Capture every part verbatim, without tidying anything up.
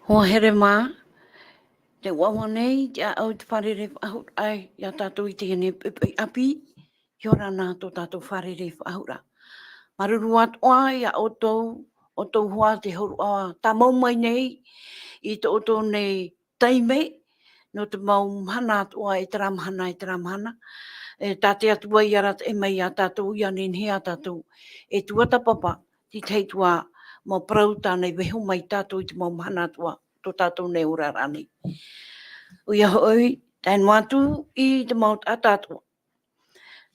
Hoa here mā, te ʻoaʻoa nei te ʻāʻau i te fārerei faʻahou ai iā tātou i teie nei poʻipoʻi ʻāpī, ʻia ora na tō tātou fārerei faʻahou. Māuruuru atoʻa iā ʻoutou, ʻoutou hoʻi te hōroʻa tāmau mai nei i tō ʻoutou nei taime, nō te mau mahana atoʻa, e terā mahana, e terā mahana, e, tā te Atua i arataʻi mai iā tātou, ʻia nehenehe ā tātou e tuatāpapa, te tahi atu ā mau parau tāna i vaiiho mai iā tātou i te mau mahana atoʻa, tō tātou nei oraraʻa nei. ʻOia hoʻi, tae noa atu i te mau taʻata atoʻa,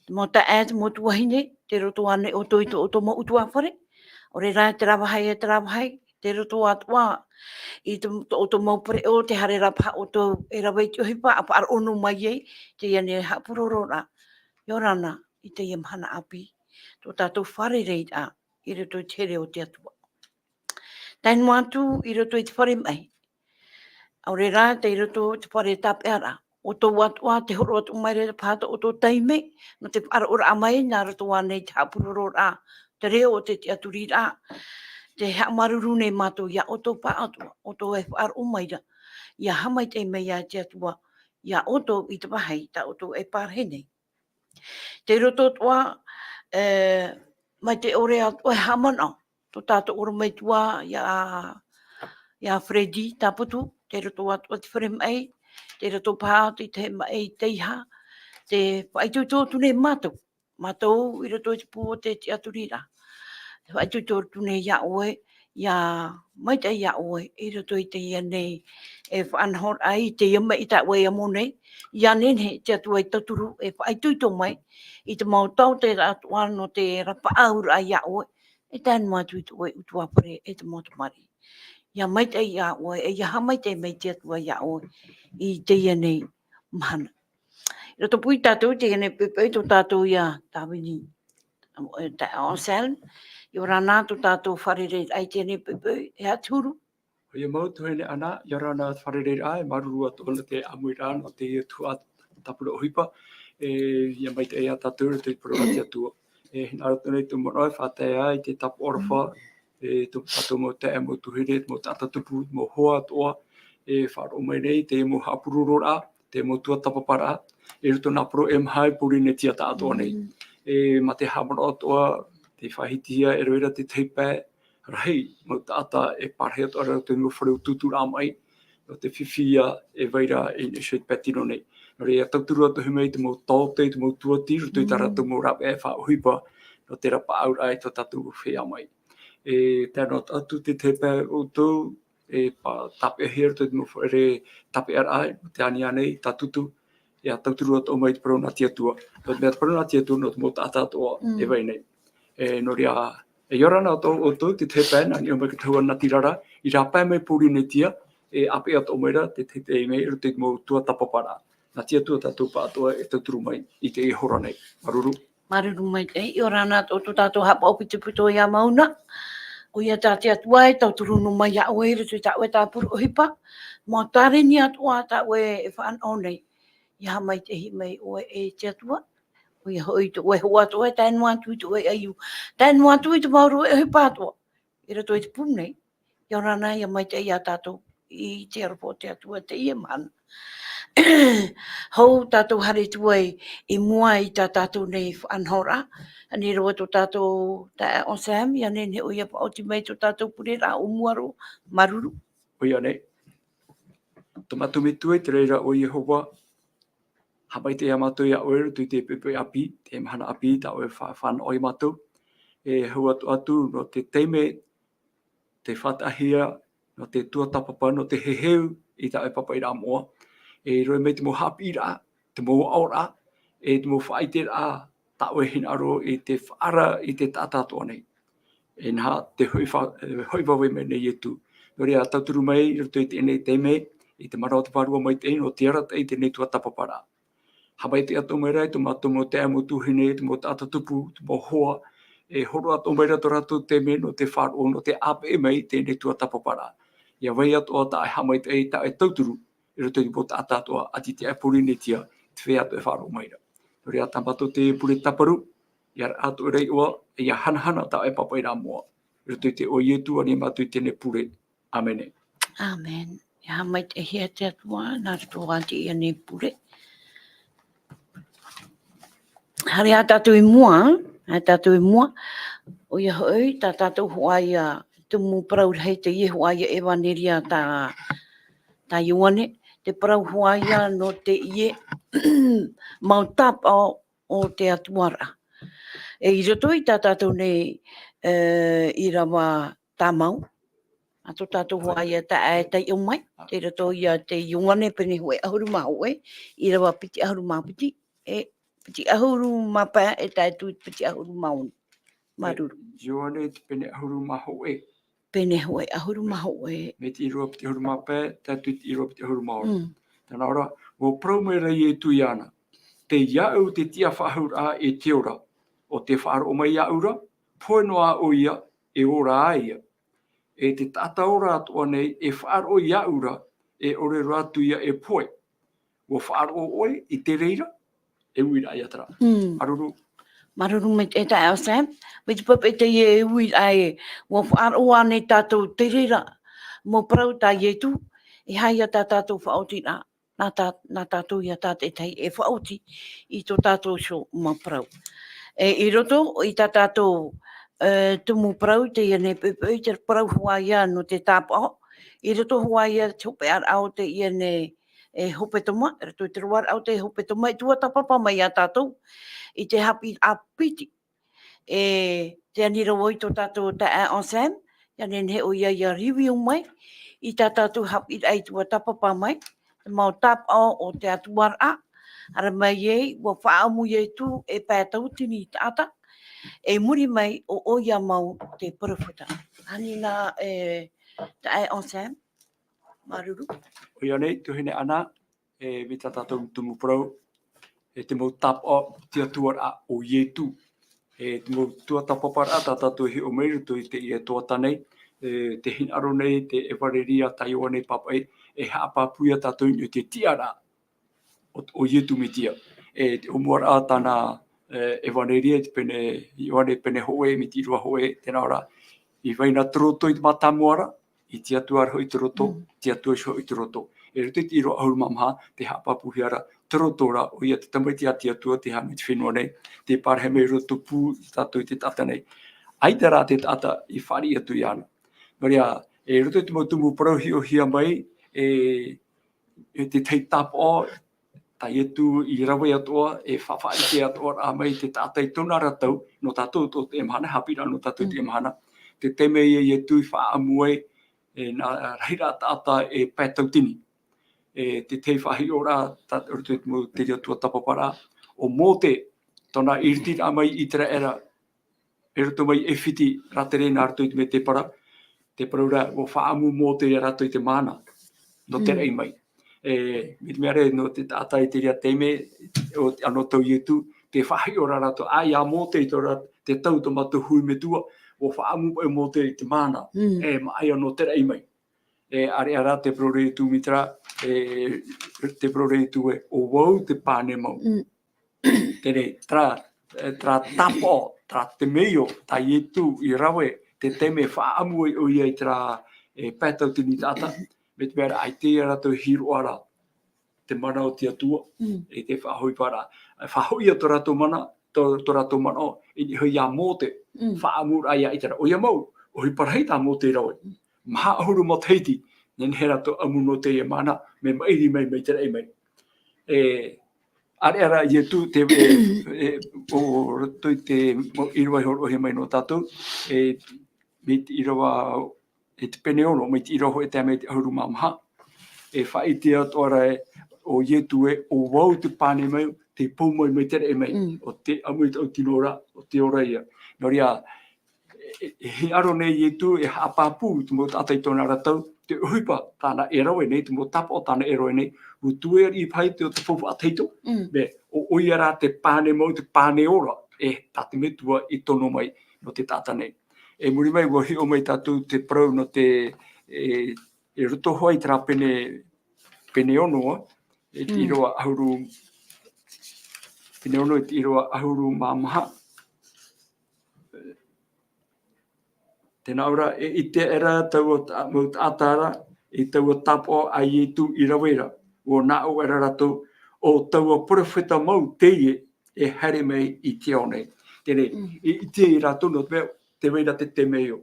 te mau taeaʻe, te mau tuahine, tei roto ānei ʻoutou i tō ʻoutou mau ʻutuāfare, ʻaore rā e terā vāhi, e terā vāhi, tei roto atoʻa i tō, tō ʻoutou mau pereʻoʻo, tē haere ra paha ʻoutou e rave i te ʻohipa, ʻa faʻaroʻo noa mai ai, teie nei haʻapurororaʻa, ʻia ora na i teie mahana ʻāpī, tō tātou fārereiraʻa i roto i te here o te Atua. Tae noa atu i roto i te fare maʻi. ʻAore rā, tei roto i te fare tāpeʻaraʻa. ʻOutou atoʻa, tē hōroʻa atoʻa mai ra paha tō ʻoutou taime, nō te faʻaroʻoraʻa mai, nā roto ānei i te haʻapurororaʻa, te reo o te tiʻaturiraʻa, tē haʻamāuruuru nei mātou iā ʻoutou paha atoʻa, ʻoutou e faʻaroʻo mai ra, ʻia haʻamaitaʻi mai iā te Atua, iā ʻoutou i te vāhi tā ʻoutou e pārahi nei. Tei roto atoʻa, e, mai te ʻore atoʻa e haʻamanaʻo, tō tātou orometua iā, iā Freddy Taputu, tei roto atoʻa te fare maʻi, tei roto paha i te maʻi teiaha, tē faʻaitoito atu nei mātou, mātou i roto i te pū o te tiʻaturiraʻa. Tē faʻaitoito atu nei iā ʻoe, ʻia maitaʻi iā ʻoe, i roto i teie nei, e faʻanahoraʻa i teie maʻi tā ʻoe e amo nei, ʻia nehenehe te Atua e tauturu, e faʻaitoito mai, i te mau taote atoʻa nō te rapaʻauraʻa iā ʻoe, e tae noa atu i tō ʻoe ʻutuāfare, e te mau tamariʻi. ʻIa maitaʻi iā ʻoe, e ʻia haʻamaitaʻi mai te Atua iā ʻoe, i teie nei mahana. I roto paʻi tātou i teie nei poʻipoʻi tō tātou iā Tāvini, e, taeaʻe Anselme, ʻia ora na tō tātou fārereiraʻa i teie nei poʻipoʻi, e aha te huru? ʻOia mau tuahine Ana, ʻia ora na te fārereiraʻa, e māuruuru atoʻa nō te ʻāmuiraʻa, nō te tuhaʻa tāpura ʻohipa, e, ʻia maitaʻi iā tātou i te parau a te Atua. E, hinaʻaro atoʻa nei tō manaʻo e faʻatae i te tāpaʻo aroha, e, tō tātou mau taeaʻe, mau tuahine, mau taʻata tupu, mau hoa atoʻa, e faʻaroʻo mai nei, te mau haʻapurororaʻa, te mau tuatāpaparaʻa, i roto i nā parau e maha i Pōrīnetia tāʻatoʻa nei. Mm. E, mā te haʻamanaʻo atoʻa, tē faʻahitihia e rave ra te tahi pae rahi, mau taʻata e pārahi atoʻa ra i te mau fare utuuturaʻa maʻi, nō te fifi ia e vai ra i niʻa iho i te pae tino nei. Nō reira, ʻia tauturu atoʻa mai te mau taote, te mau tuati, i roto i tā rātou mau rāveʻa faʻaʻohipa, nō te rapaʻauraʻa i tō tātou feiā maʻi. E, tae noa atu te tahi pae ʻoutou, e pa-, tāpeʻahia i roto i te mau fare tāpeʻaraʻa, te āniani, Tātutu, ʻia tauturu atoʻa mai te parau nā te Atua. Nō te mea te parau nā te Atua, nō te mau taʻata atoʻa, mm, e vai nei. E, nō reira, e, ʻia ora na atoʻa ʻoutou, te tahi pae, nā niʻa mai i te tahua natirara, i rāpae mai Pōrīnetia, e ʻāpeʻe atoʻa mai ra, te, te, te, mai, i roto i te mau tuatāpaparaʻa. Nā te Atua tātou pāʻatoʻa e tauturu mai i teie hora nei. Māuruuru. Māuruuru maitaʻi, ʻia ora na tō, tō tātou haʻapaʻo pitopito iā Mauna. ʻOia tā te Atua e tauturu noa mai iā ʻoe i roto i tā ʻoe tāpura ʻohipa. Mau tāreni atoʻa tā ʻoe e fānaʻo nei. ʻIa haʻamaitaʻi mai ʻoe e te Atua. ʻOia hoʻi tō ʻoe hoa atoʻa, tae noa atu i tō ʻoe ʻaiū. Tae noa atu i te mau rave ʻohipa atoʻa. I roto i te pū nei. ʻIa ora na, ʻia maitaʻi iā tātou i te aroha o te Atua i teie mahana. Hou tātou haere atu ai i mua i tā tātou nei faʻanahoraʻa. Ani roa tō tātou taeaʻe Anselme, ʻia nehenehe ʻoia e faʻaoti mai tō tātou pureraʻa o mua roa, māuruuru. ʻOia nei. Tō mātou Metua i te raʻi ra ʻo Iehova, haʻamaitaʻi ā mātou iā ʻoe i roto i te poʻipoʻi ʻāpī, te mahana ʻāpī, tā ʻoe e fa-, fānaʻo iā mātou. E hou atoʻa atu nō te taime, te faʻataʻahia, nō te tuatāpapa, nō te heheu i tā ʻoe pāpaʻiraʻa moʻa. E rave mai te mau haʻapiʻiraʻa, te mau aʻoraʻa, e te mau faʻaʻiteraʻa, tā ʻoe e hinaʻaro i te faʻaara i te taʻata atoʻa nei. E nā te hoʻi fa-, e, hoʻi vave mai nei Ietu. Nō reira, tauturu mai i roto i teie nei taime, i te mana o te Vārua Maitaʻi, nō te arataʻi i teie nei tuatāpaparaʻa. Haʻamaitaʻi atoʻa mai ra i tō mātou mau taeaʻe, mau tuahine, te mau taʻata tupu, te mau hoa, e hōroʻa atoʻa mai ra tō rātou taime nō te faʻaroʻo, nō te ʻāpeʻe mai i teie nei tuatāpaparaʻa. ʻIa vai atoʻa tā ʻoe e haʻamaitaʻi, tā ʻoe e tauturu, i roto i te mau taʻata atoʻa, ʻati te ʻāʻai Pōrīnetia, te feiā atoʻa e faʻaroʻo mai ra. Nō reira, tā mātou te pure tāparu, ʻia raʻa atoʻa ra iʻoa, ʻia hanahana tā ʻoe pāpaʻiraʻa moʻa. I roto i te iʻoa o Ietu, ani mātou i teie nei pure. ʻĀmene. Amen. E haʻamaitaʻihia te Atua, nā roto ā teie nei pure. Haere ā tātou i mua, haere tātou i mua, ʻoia hoʻi, tā tātou hoʻi ia tumu parau rahi teie hoʻi ia ʻevaneria tā, tā Ioane, te parau hoʻi ia nō teie mau tāpaʻo o te Atua ra. E i roto i tā tātou nei, e, ʻīrava tāmau, a tō tātou hoʻi ia taʻa e taiʻo mai, tei roto ia te Ioane pene hōʻē ʻahuru mā hōʻē, ʻīrava piti ʻahuru mā piti, e piti ʻahuru mā pae, e tae atu i piti ʻahuru mā ono. Māuruuru. Ioane te pene ʻahuru mā hōʻē. Pene hōʻē, ʻahuru mā hōʻē. Mai te ʻīrava piti ʻahuru mā pae, tae atu i te ʻīrava piti ʻahuru mā ono. Mm. Tē nā ʻō ra, ʻua parau mai ra Ietu iāna, tei iāʻu te tiʻa faʻahou ra e te ora, ʻo tē faʻaroʻo mai iāʻu ra, pohe noa ʻoia, e ora ā ia. E te taʻata ora atoʻa nei, e faʻaroʻo iāʻu ra, e ʻore roa atu ia e pohe. ʻUa faʻaroʻo ʻoe i te reira, e uiraʻa ia terā. Mm. Māuruuru. Māuruuru maitaʻi e taeaʻe Sam. Mai te peu paʻi teie e uiraʻa ē, ʻua faʻaroʻo ānei tātou te reira, mau parau tā Ietu, e aha ia tā tātou faʻaotiraʻa, nā tā, nā tātou ia tātaʻitahi e faʻaoti i tō tātou iho mau parau. E, i roto i tā tātou, e, tumu parau, teie nei poʻipoʻi, te parau hoʻi ia nō te tāpaʻo, i roto hoʻi ia te hopeʻaraʻa o teie nei, e, hepetoma, i roto i te roaraʻa o te hepetoma, i tuatāpapa mai ia tātou, i te haʻapiʻiraʻa piti. E, tē ani ra vau i tō tātou taeaʻe Sam, ʻia nehenehe ʻoia ʻia review mai, i tā tātou haʻapiʻiraʻa i tuatāpapa mai, te mau tāpaʻo o te Atua ra, ʻaore mai ai, ʻua faʻaʻamu Ietu e pae tauatini taʻata, e muri mai ʻo ʻoia mau te perofeta. Ani nā, e, taeaʻe Sam. Māuruuru. ʻOia nei, tuahine Ana, e, mai tā tātou tumu parau, e te mau tāpaʻo o te Atua ra ʻo Ietu. E te mau tuatāpaparaʻa tā tātou e hiʻo mai i roto i teie tuhaʻa nei, e, tē hinaʻaro nei te ʻevaneria tā Ioane Papaʻi, e haʻapāpū ia tātou i niʻa i te tiʻaraʻa o, o Ietu Metia. E te ʻōmuaraʻa tāna, e, ʻevaneria i te pene, Ioane pene hōʻē, mai te ʻīrava hōʻē, tē nā ʻō ra, i vai na te roto i te mātāmua ra, i te Atua ra hoʻi te roto, mm, te Atua iho hoʻi te roto. E roto i te ʻīrava ʻahuru mā maha, tē haʻapāpūhia ra, te roto ra, ʻoia te tamaiti a te Atua, tē haere mai i te fenua nei, tē parahi mai i roto pū ia tātou i te taʻata nei. ʻAita rā te taʻata i fāriʻi atu iāna. Nō reira, e roto i te mau tumu parau hiʻohia mai, e, e te tahi tāpaʻo, tā Ietu i rave atoʻa, e faʻaʻite atoʻa rā mai te taʻata i tōna ra tau, nō tātou tō teie mahana, haʻapiʻiraʻa nō tātou i teie mahana. Te taime ia Ietu i faʻaʻamu ai, e, nā rahiraʻa taʻata e pae tauatini. E, te tahi faʻahiʻoraʻa, tā, roto i te mau, te reira tuatāpaparaʻa, ʻo Mōte, tōna iritiraʻa mai i ʻĪteraʻera, i roto mai i ʻAifiti, rātere nā roto i te mētēpara, te parau ra, ʻua faʻaʻamu Mōte ia rātou i te māna, nō te raʻi mai. E, mai te mea ra, nō te taʻata i te reira taime, ʻo, anō tau Ietu, tē faʻahiʻo ra rātou, ʻaita Mōte i tō rā, te tau tō mātou hui metua, ʻua faʻaʻamu paʻi Mōte i te māna, e, māʻa ia nō te raʻi mai. E, ʻāreʻa rā te parau ra Ietu mai terā, e, te parau ra Ietu ē, ʻo vau te pane mau. Mm. Terā, terā, e, terā tāpaʻo, terā temeio, tā Ietu i rave, te taime faʻaʻamu ai ʻoia i terā, e, pae tauatini taʻata, mai te mea ra ʻaita ia rātou i hiroʻa ra te mana o te Atua, mm, e te faʻaʻohiparaʻa. E faʻahoʻi ia tō rātou mana, tō, tō rātou manaʻo, i niʻa iho ia Mōte, mm, faʻaʻamuraʻa ia ʻĪteraʻera. ʻOia mau, ʻohipa rahi tā Mōte i rave. Mm. Maha ʻahuru matahiti, nehenehe rātou ʻamu nō teie māna, mea maʻiri mai, mai te raʻi mai. E, ʻāreʻa rā Ietu, te, e, e, ʻo roto i te mau ʻīrava i hōroʻahia mai nō tātou, e, mai te ʻīrava, e te pene ono, mai te ʻīrava hōʻē tae mai te ʻahuru mā maha. E faʻaʻite atoʻa ra ē, ʻo Ietu ē, ʻo vau te pane mau, tei pou mai, mai te raʻi mai, mm, ʻo tē ʻamu i taʻu tino ra, ʻo te ora ia. Nō reira, e, e, e hinaʻaro nei Ietu, e haʻapāpū te mau taʻata i tōna ra tau, te ʻohipa tāna e rave nei, te mau tāpaʻo tāna e rave nei, ʻua tuea riʻi paha i te, o te faufaʻa tahito, mm, mea, ʻo, ʻoia rā te pane mau, te pane ora, e, tā te Metua i tono mai, nō te taʻata nei. E muri mai, ʻua hiʻo mai tātou te parau nō te, e, e roto hoʻi i terā pene, pene ono, e te, mm, ʻīrava ʻahuru, pene ono, e te ʻīrava ʻahuru mā maha. Tē nā ʻō ra, e ʻite aʻera tāua ta-, mau taʻata ra, i taua tāpaʻo a Ietu i rave ra, ʻua nā ʻō aʻera rātou, ʻo taua perofeta mau teie e haere mai i te ao nei. Teie, i, i te rātou nō te mea, tē vai ra te temeio.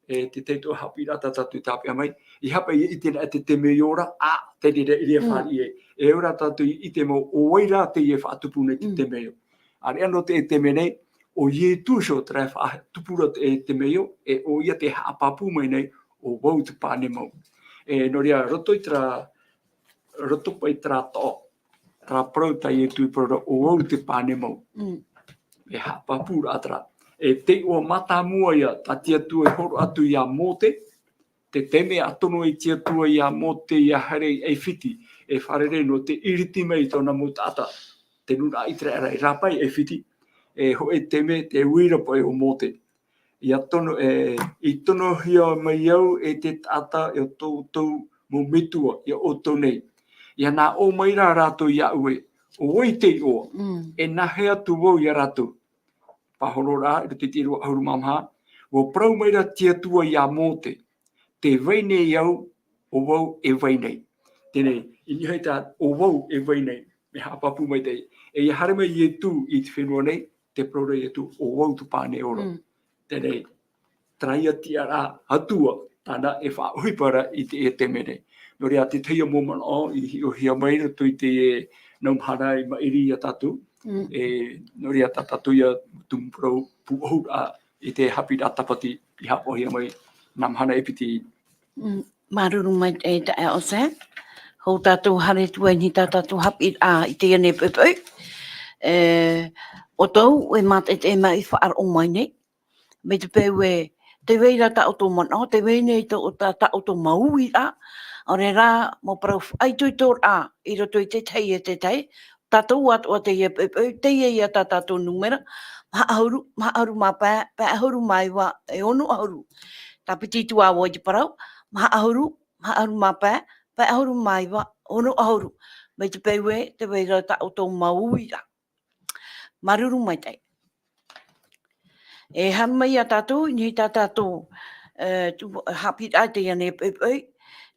E te tahi atu haʻapiʻiraʻa tā tātou i tāpeʻa mai, ʻeiaha paʻi e ʻite na te temeio ra, ā, te reira, reira fāriʻi e. E ora tātou i ʻite mau, ʻo vai rā teie e faʻatupu nei te temeio. ʻĀreʻa nō te, e temeio nei, ʻo Ietu iho terā e faʻatupu ra te, e temeio, e ʻoia tē haʻapāpū mai nei, ʻo vau te pane mau. E, nō reira, roto i terā, roto paʻi terā taʻo, terā parau tā Ietu i parau ra, ʻo vau te pane mau. E haʻapāpūraʻa terā. E tei ʻua mātāmua ïa, tā te Atua i hōroʻa atu iā Mōte, te taime ʻa tono ai te Atua iā Mōte ʻia haere i ʻAifiti, e fārerei nō te ʻiriti mai i tōna mau taʻata, te nūnaʻa ʻĪteraʻera i rāpae i ʻAifiti, e hōʻē taime te uira paʻi ʻo Mōte. ʻIa tono, e, i tonohia mai au e te taʻata e ʻo tō ʻoutou mau metua, iā ʻoutou nei. ʻIa nā ʻō mai rā rātou iāʻu ē, ʻo vai te iʻoa, e nā hea atu vau iā rātou. Pāhororaʻa, i roto i te ʻīrava ʻahuru mā maha, ʻua parau mai ra te Atua iā Mōte, tē vai nei au, ʻo vau e vai nei. Teie, i niʻa i tā, ʻo vau e vai nei, mea haʻapāpū maitaʻi. E ʻia haere mai Ietu i te fenua nei, tē parau ra Ietu, ʻo vau te pane ora. Teie, terā ïa tiʻaraʻa Atua, tāna e faʻaʻohipa ra i te, e taime nei. Nō reira, te tahi mau manaʻo i hiʻohia mai roto i te, e, nau mahana i maʻiri iā tātou. E, nō reira, tā tātou ïa tumu parau pūʻohuraʻa i te haʻapiʻiraʻa tāpati i haʻapaʻohia mai nā mahana e piti. Māuruuru maitaʻi, e, taeaʻe Sam. Hou tātou haere atu ai i tā tātou haʻapiʻiraʻa i teie nei poʻipoʻi. E, ʻo tau, e mātaʻitaʻi mai i faʻaroʻo mai nei. Mai te peu ē, tē vai ra tā ʻoutou manaʻo, tē vai nei tō, tā, tā ʻoutou mau uiraʻa, ʻaore rā, mau parau faʻaitoitoraʻa i roto i te tahi e te tahi, tātou atoʻa teie poʻipoʻi, teie ïa tā tātou nūmera, maha ʻahuru, maha ʻahuru mā pae, pae ʻahuru mā iva, e ono ʻahuru. Tāpiti atu ā vau i te parau, maha ʻahuru, maha ʻahuru mā pae, pae ʻahuru mā iva, ono ʻahuru. Mai te peu ē, tē vai ra tā ʻoutou mau uiraʻa. Māuruuru maitaʻi. E haere mai ā tātou, i niʻa i tā tātou, e, tumu haʻapiʻiraʻa i teie nei poʻipoʻi,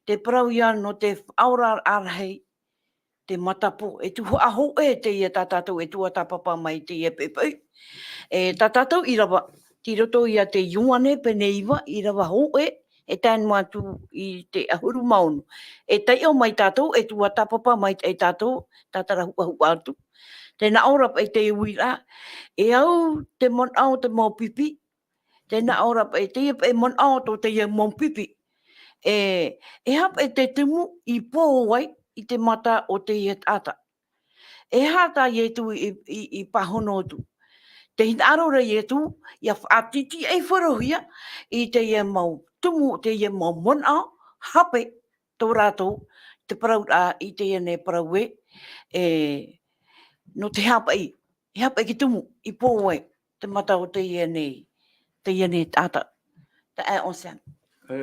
te parau ïa nō te faʻaoraraʻa rahi, te matapo, e tuhaʻa hōʻē teie tā tātou e tuatāpapa mai i teie poʻipoʻi. E tā tātou ʻīrava, tei roto ïa te Ioane pene iva, ʻīrava hōʻē, e tae noa atu i te ʻahuru mā ono. E taiʻo mai tātou, e tuatāpapa maitaʻi tātou, tātara huʻahuʻa atu. Tē nā ʻō ra paʻi te uiraʻa, e au te manaʻo o te mau pipi, tē nā ʻō ra paʻi teie paʻi manaʻo tō teie mau pipi. E, e aha paʻi te tumu i pō ai i te mata o teie taʻata. E aha tā Ietu i, i, i pāhono atu. Tē hinaʻaro ra Ietu, ʻia faʻatītīʻaifarohia i teie mau tumu, teie mau manaʻo, hape tō rātou, te parauraʻa i teie nei parau ē, e, nō te aha paʻi, e aha paʻi te tumu i pō ai te mata o teie nei, teie nei taʻata. Taeaʻe Sam. E,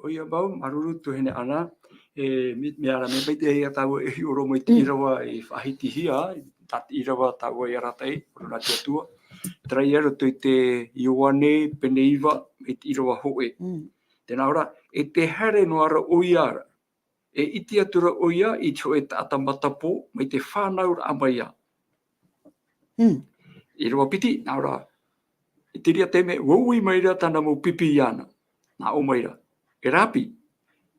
ʻoia mau, māuruuru tuahine Ana, e, mea, mea ra, mea maitaʻi ia tāua e hiʻo roa mai te ʻīrava i faʻahitihia, tā te ʻīrava tāua i arataʻi, ʻorometua te Atua. Terā ïa roto i te Ioane, pene iva, mai te ʻīrava hōʻē. Tē nā ʻō ra, e tē haere noa ra ʻoia ra, e ʻite atu ra ʻoia i te hōʻē taʻata matapō, mai te fānauraʻa mai ā. ʻĪrava piti, nā ʻō ra, i te reira taime, ʻua ui mai ra tāna mau pipi iāna. Nā ʻō mai ra, e Rapi,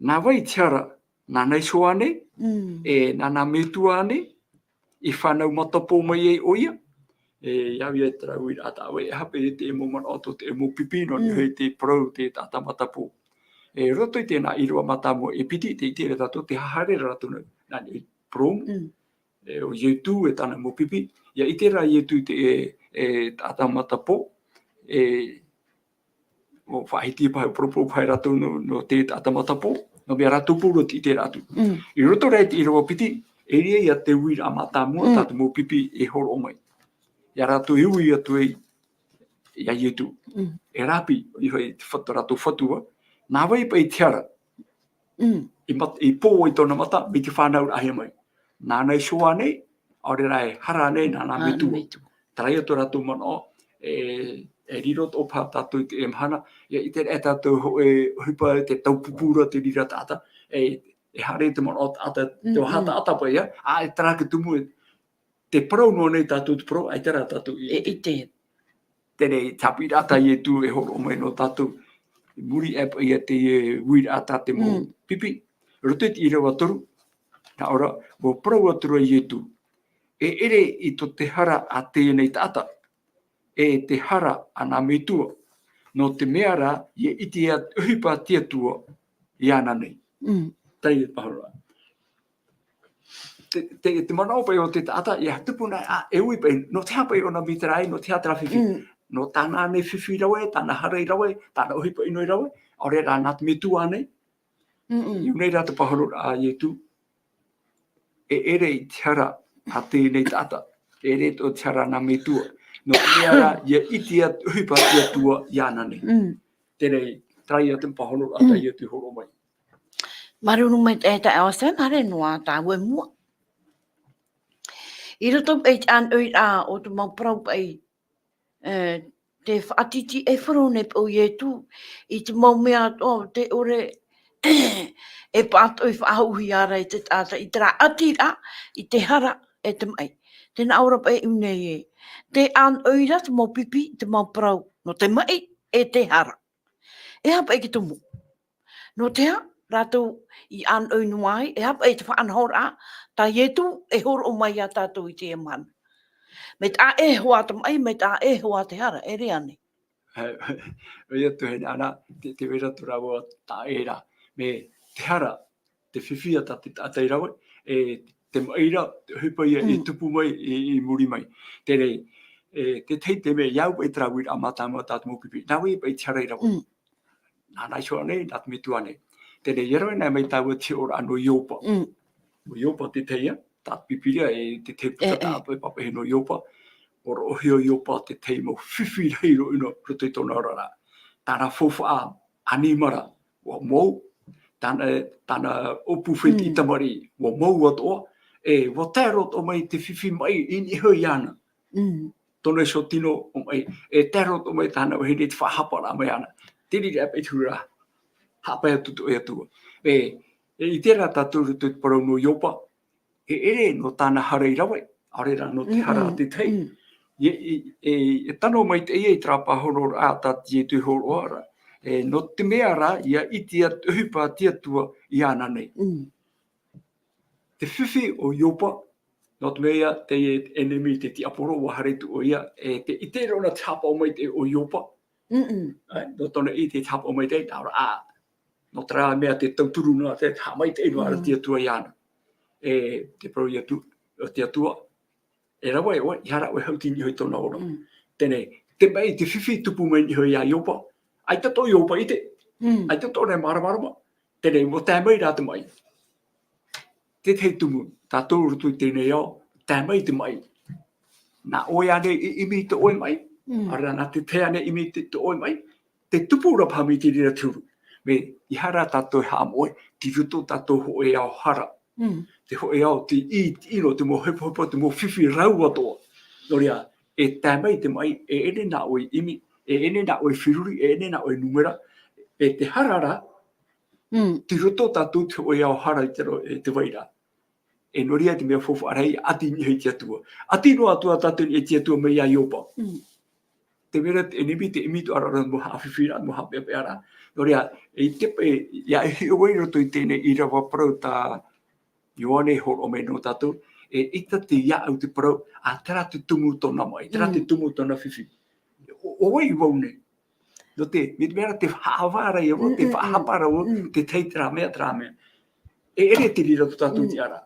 nā vai te hara, nāna iho ānei, e nāna metua ānei, i fānau matapō mai ai ʻoia, e, ʻia au ia terā uiraʻa tā ʻoe, e aha paʻi te mau manaʻo tō te mau pipi nō niʻa i te parau te taʻata matapō. E, roto i teie ʻīrava mātāmua e piti, tē ʻite ra tātou, tē haere ra rātou nā, nā niʻa i te purōmu, e, ʻo Ietu e tāna mau pipi, ʻia ʻite ra Ietu i te, e, e, taʻata matapō, e, ʻua faʻahiti paha, poroporo paha rātou nō, nō te taʻata matapō, nō te mea rātou pūrō tē ʻite ra atu. I roto rā i te ʻīrava piti, e riro ia te uiraʻa mātāmua, tā te mau pipi e hōroʻa mai. ʻIa rātou e ui atu ai, ia Ietu. E Rapi, i hoʻi te fatu, rātou fatua, nā vai paʻi te hara. I mat-, i pō i tōna mata, mai te fānauraʻahia mai. Nāna iho ānei, ʻaore rā e hara ānei, nāna metua. Terā ia tō rātou manaʻo, e, e riro atoʻa paha tātou i teie mahana, ʻia ʻite ra e tātou hōʻē, ʻohipa te taupupūraʻa te reira taʻata, e, e haere te manaʻo taʻata, te vaha taʻata paʻi, ā, e terā te tumu, e, te parau noa nei tātou te parau, ʻaita rā tātou i ʻite. Teie nei, tāpiri tā Ietu e hōroʻa mai nō tātou, i muri aʻe paʻi ia teie uiraʻa tā te mau pipi. Roto i te ʻīrava toru, nā ʻō ra, ʻua parau atu ra Ietu, e ʻere i tō te hara a teie nei taʻata, e te hara a nā metua, nō te mea rā, ʻia ʻite ā te ʻohipa a te Atua iāna nei. Teie te pāhonoraʻa. Te, te, te manaʻo paʻi o te taʻata, ʻia tupu na, ā, e ui paʻi, nō te aha paʻi ʻōna mītera ai, nō te aha terā fifi. Nō tāna nei fifi rave, tāna hara i rave, tāna ʻohipa ʻino i rave, ʻaore rā nā te metua nei. I ʻō nei rā te pāhonoraʻa a Ietu, e ʻere i te hara a teie nei taʻata, e ʻere tō te hara a nā metua. Nō te mea rā, ʻia ʻite ā te ʻohipa a te Atua iāna nei. Teie nei, terā ia te pāhonoraʻa tā Ietu i hōroʻa mai. Māuruuru maitaʻi e taeaʻe Austin, haere noa tāua i mua. I roto paʻi i te ʻānoʻiraʻa o te mau parau paʻi, e, te faʻatītīʻaifaro nei paʻi o Ietu, i te mau mea atoʻa, te ʻore e pātoʻi faʻahouhia ra i te taʻata, i terā ʻati ra, i te hara, e te maʻi. Tē nā ʻō ra paʻi i ʻō nei ē. Te ʻānoʻi ra te mau pipi, te mau parau, nō te maʻi, e te hara. E aha paʻi te tumu? Nō te aha, rātou i ʻānoʻi noa ai, e aha paʻi te faʻanahoraʻa, tā Ietu e hōroʻa mai ia tātou i teie mahana. Mai te ʻā e hoa te maʻi, mai te ʻā e hoa te hara, e riro nei. ʻOia tō hine ana, te, te vera tō rāua taʻata ra. Mai te hara, te fifi a tā te taʻata i rave, e te maʻi ra, te ʻohipa ia e tupu mai, i, i muri mai. Teie nei, e, te tahi te mea, ʻia au paʻi terā uiraʻa mātāmua tā te mau pipi. Nā vai paʻi te hara i rave. Nāna iho ānei, nā te metua nei. Teie nei, ʻia rave na mai tāua i te hiʻoraʻa nō Iopa. ʻO Iopa te tahi, ā, tā te Pīpīria, e te tahi puta taʻatoʻa e pāpaʻihia nō Iopa. ʻUa roʻohia ʻo Iopa te tahi mau fifi rahi roa ʻino i roto i tōna oraraʻa. Tāna faufaʻa ʻanimara, ʻua mou, tāna, tāna ʻōpū fētiʻi tamariʻi, ʻua mou atoʻa, e, ʻua tae roa atoʻa mai te fifi maʻi i niʻa iho iāna. Tōna iho tino ʻōmaʻi, e tae roa atoʻa mai tāna vahine i te faʻahaparaʻa mai iāna. Te reira paʻi te huru ra, haʻapae atu tō ʻoe Atua. E, e, i terā tātou i roto i te parau nō Iopa, e ʻere nō tāna hara i rave, ʻaore rā nō te hara a te tahi. E, e, e, e tano maitaʻi ia i terā pāhonoraʻa tā Ietu i hōroʻa ra. E, nō te mea rā, ʻia ʻite ā te ʻohipa a te Atua iāna nei. Te fifi o Iopa, nō te mea ia, te ʻenemi, te tiaporo, ʻua haere atu ʻoia, e te, i te roa nā te haʻapaʻo maitaʻi o Iopa. Ā, nō tōna ʻite i te haʻapaʻo maitaʻi, nā ʻō ra, ā, nō terā mea te tauturu noa, te haʻamaitaʻi noa ra te Atua iāna. E, te parau Ietu, o te Atua, e rave ʻoe, ʻeiaha ʻoe e haʻuti i niʻa iho i tōna ora. Teie nei, te maʻi, te fifi tupu mai i niʻa iho ia Iopa. ʻAita atoʻa Iopa i ʻite. ʻAita atoʻa e māramarama. Teie nei, ʻua tae mai rā te maʻi. Te tahi tumu, tātou i roto i teie nei ao, tae mai te maʻi. Nā ʻoe ānei i ʻimi i tō ʻoe maʻi? ʻAore rā, nā te tahi ānei i ʻimi i tō ʻoe maʻi? Tē tupu ra paha mai te reira te huru. Mai, ʻeiaha tātou e haʻamoʻe, tei roto tātou hōʻē ao hara. Te hōʻē ao, te ʻī, te ʻino, te mau hepohepo, te mau fifi rau atoʻa. Nō reira, e tae mai te maʻi, e ʻere nā ʻoe i ʻimi, e ʻere nā ʻoe i feruri, e ʻere nā ʻoe i nūmera, e te hara ra, tei roto tātou te hōʻē ao hara i te ro-, i te vai ra. E nō reira te mea faufaʻa rahi, ʻati i niʻa iho i te Atua. ʻAti noa atu ā tātou i niʻa i te Atua mai ia Iopa. Te mea ra te ʻenemi, te ʻimi atoʻa ra, mau haʻafifiraʻa, mau haʻapeʻapeʻaraʻa. Nō reira, e te pe-, ʻia hiʻo ai i roto i teie nei ʻīrava parau tā Ioane e hōroʻa mai nō tātou, e ʻaita te ʻāʻau te parau, ā, terā te tumu tōna maʻi, terā te tumu tōna fifi. ʻO, ʻo vai vau nei? Nō te, mai te mea ra te haʻavā ra ia vau, te faʻahapa ra vau, te tahi terā mea, terā mea. E ʻere te reira tō tātou tiʻaraʻa.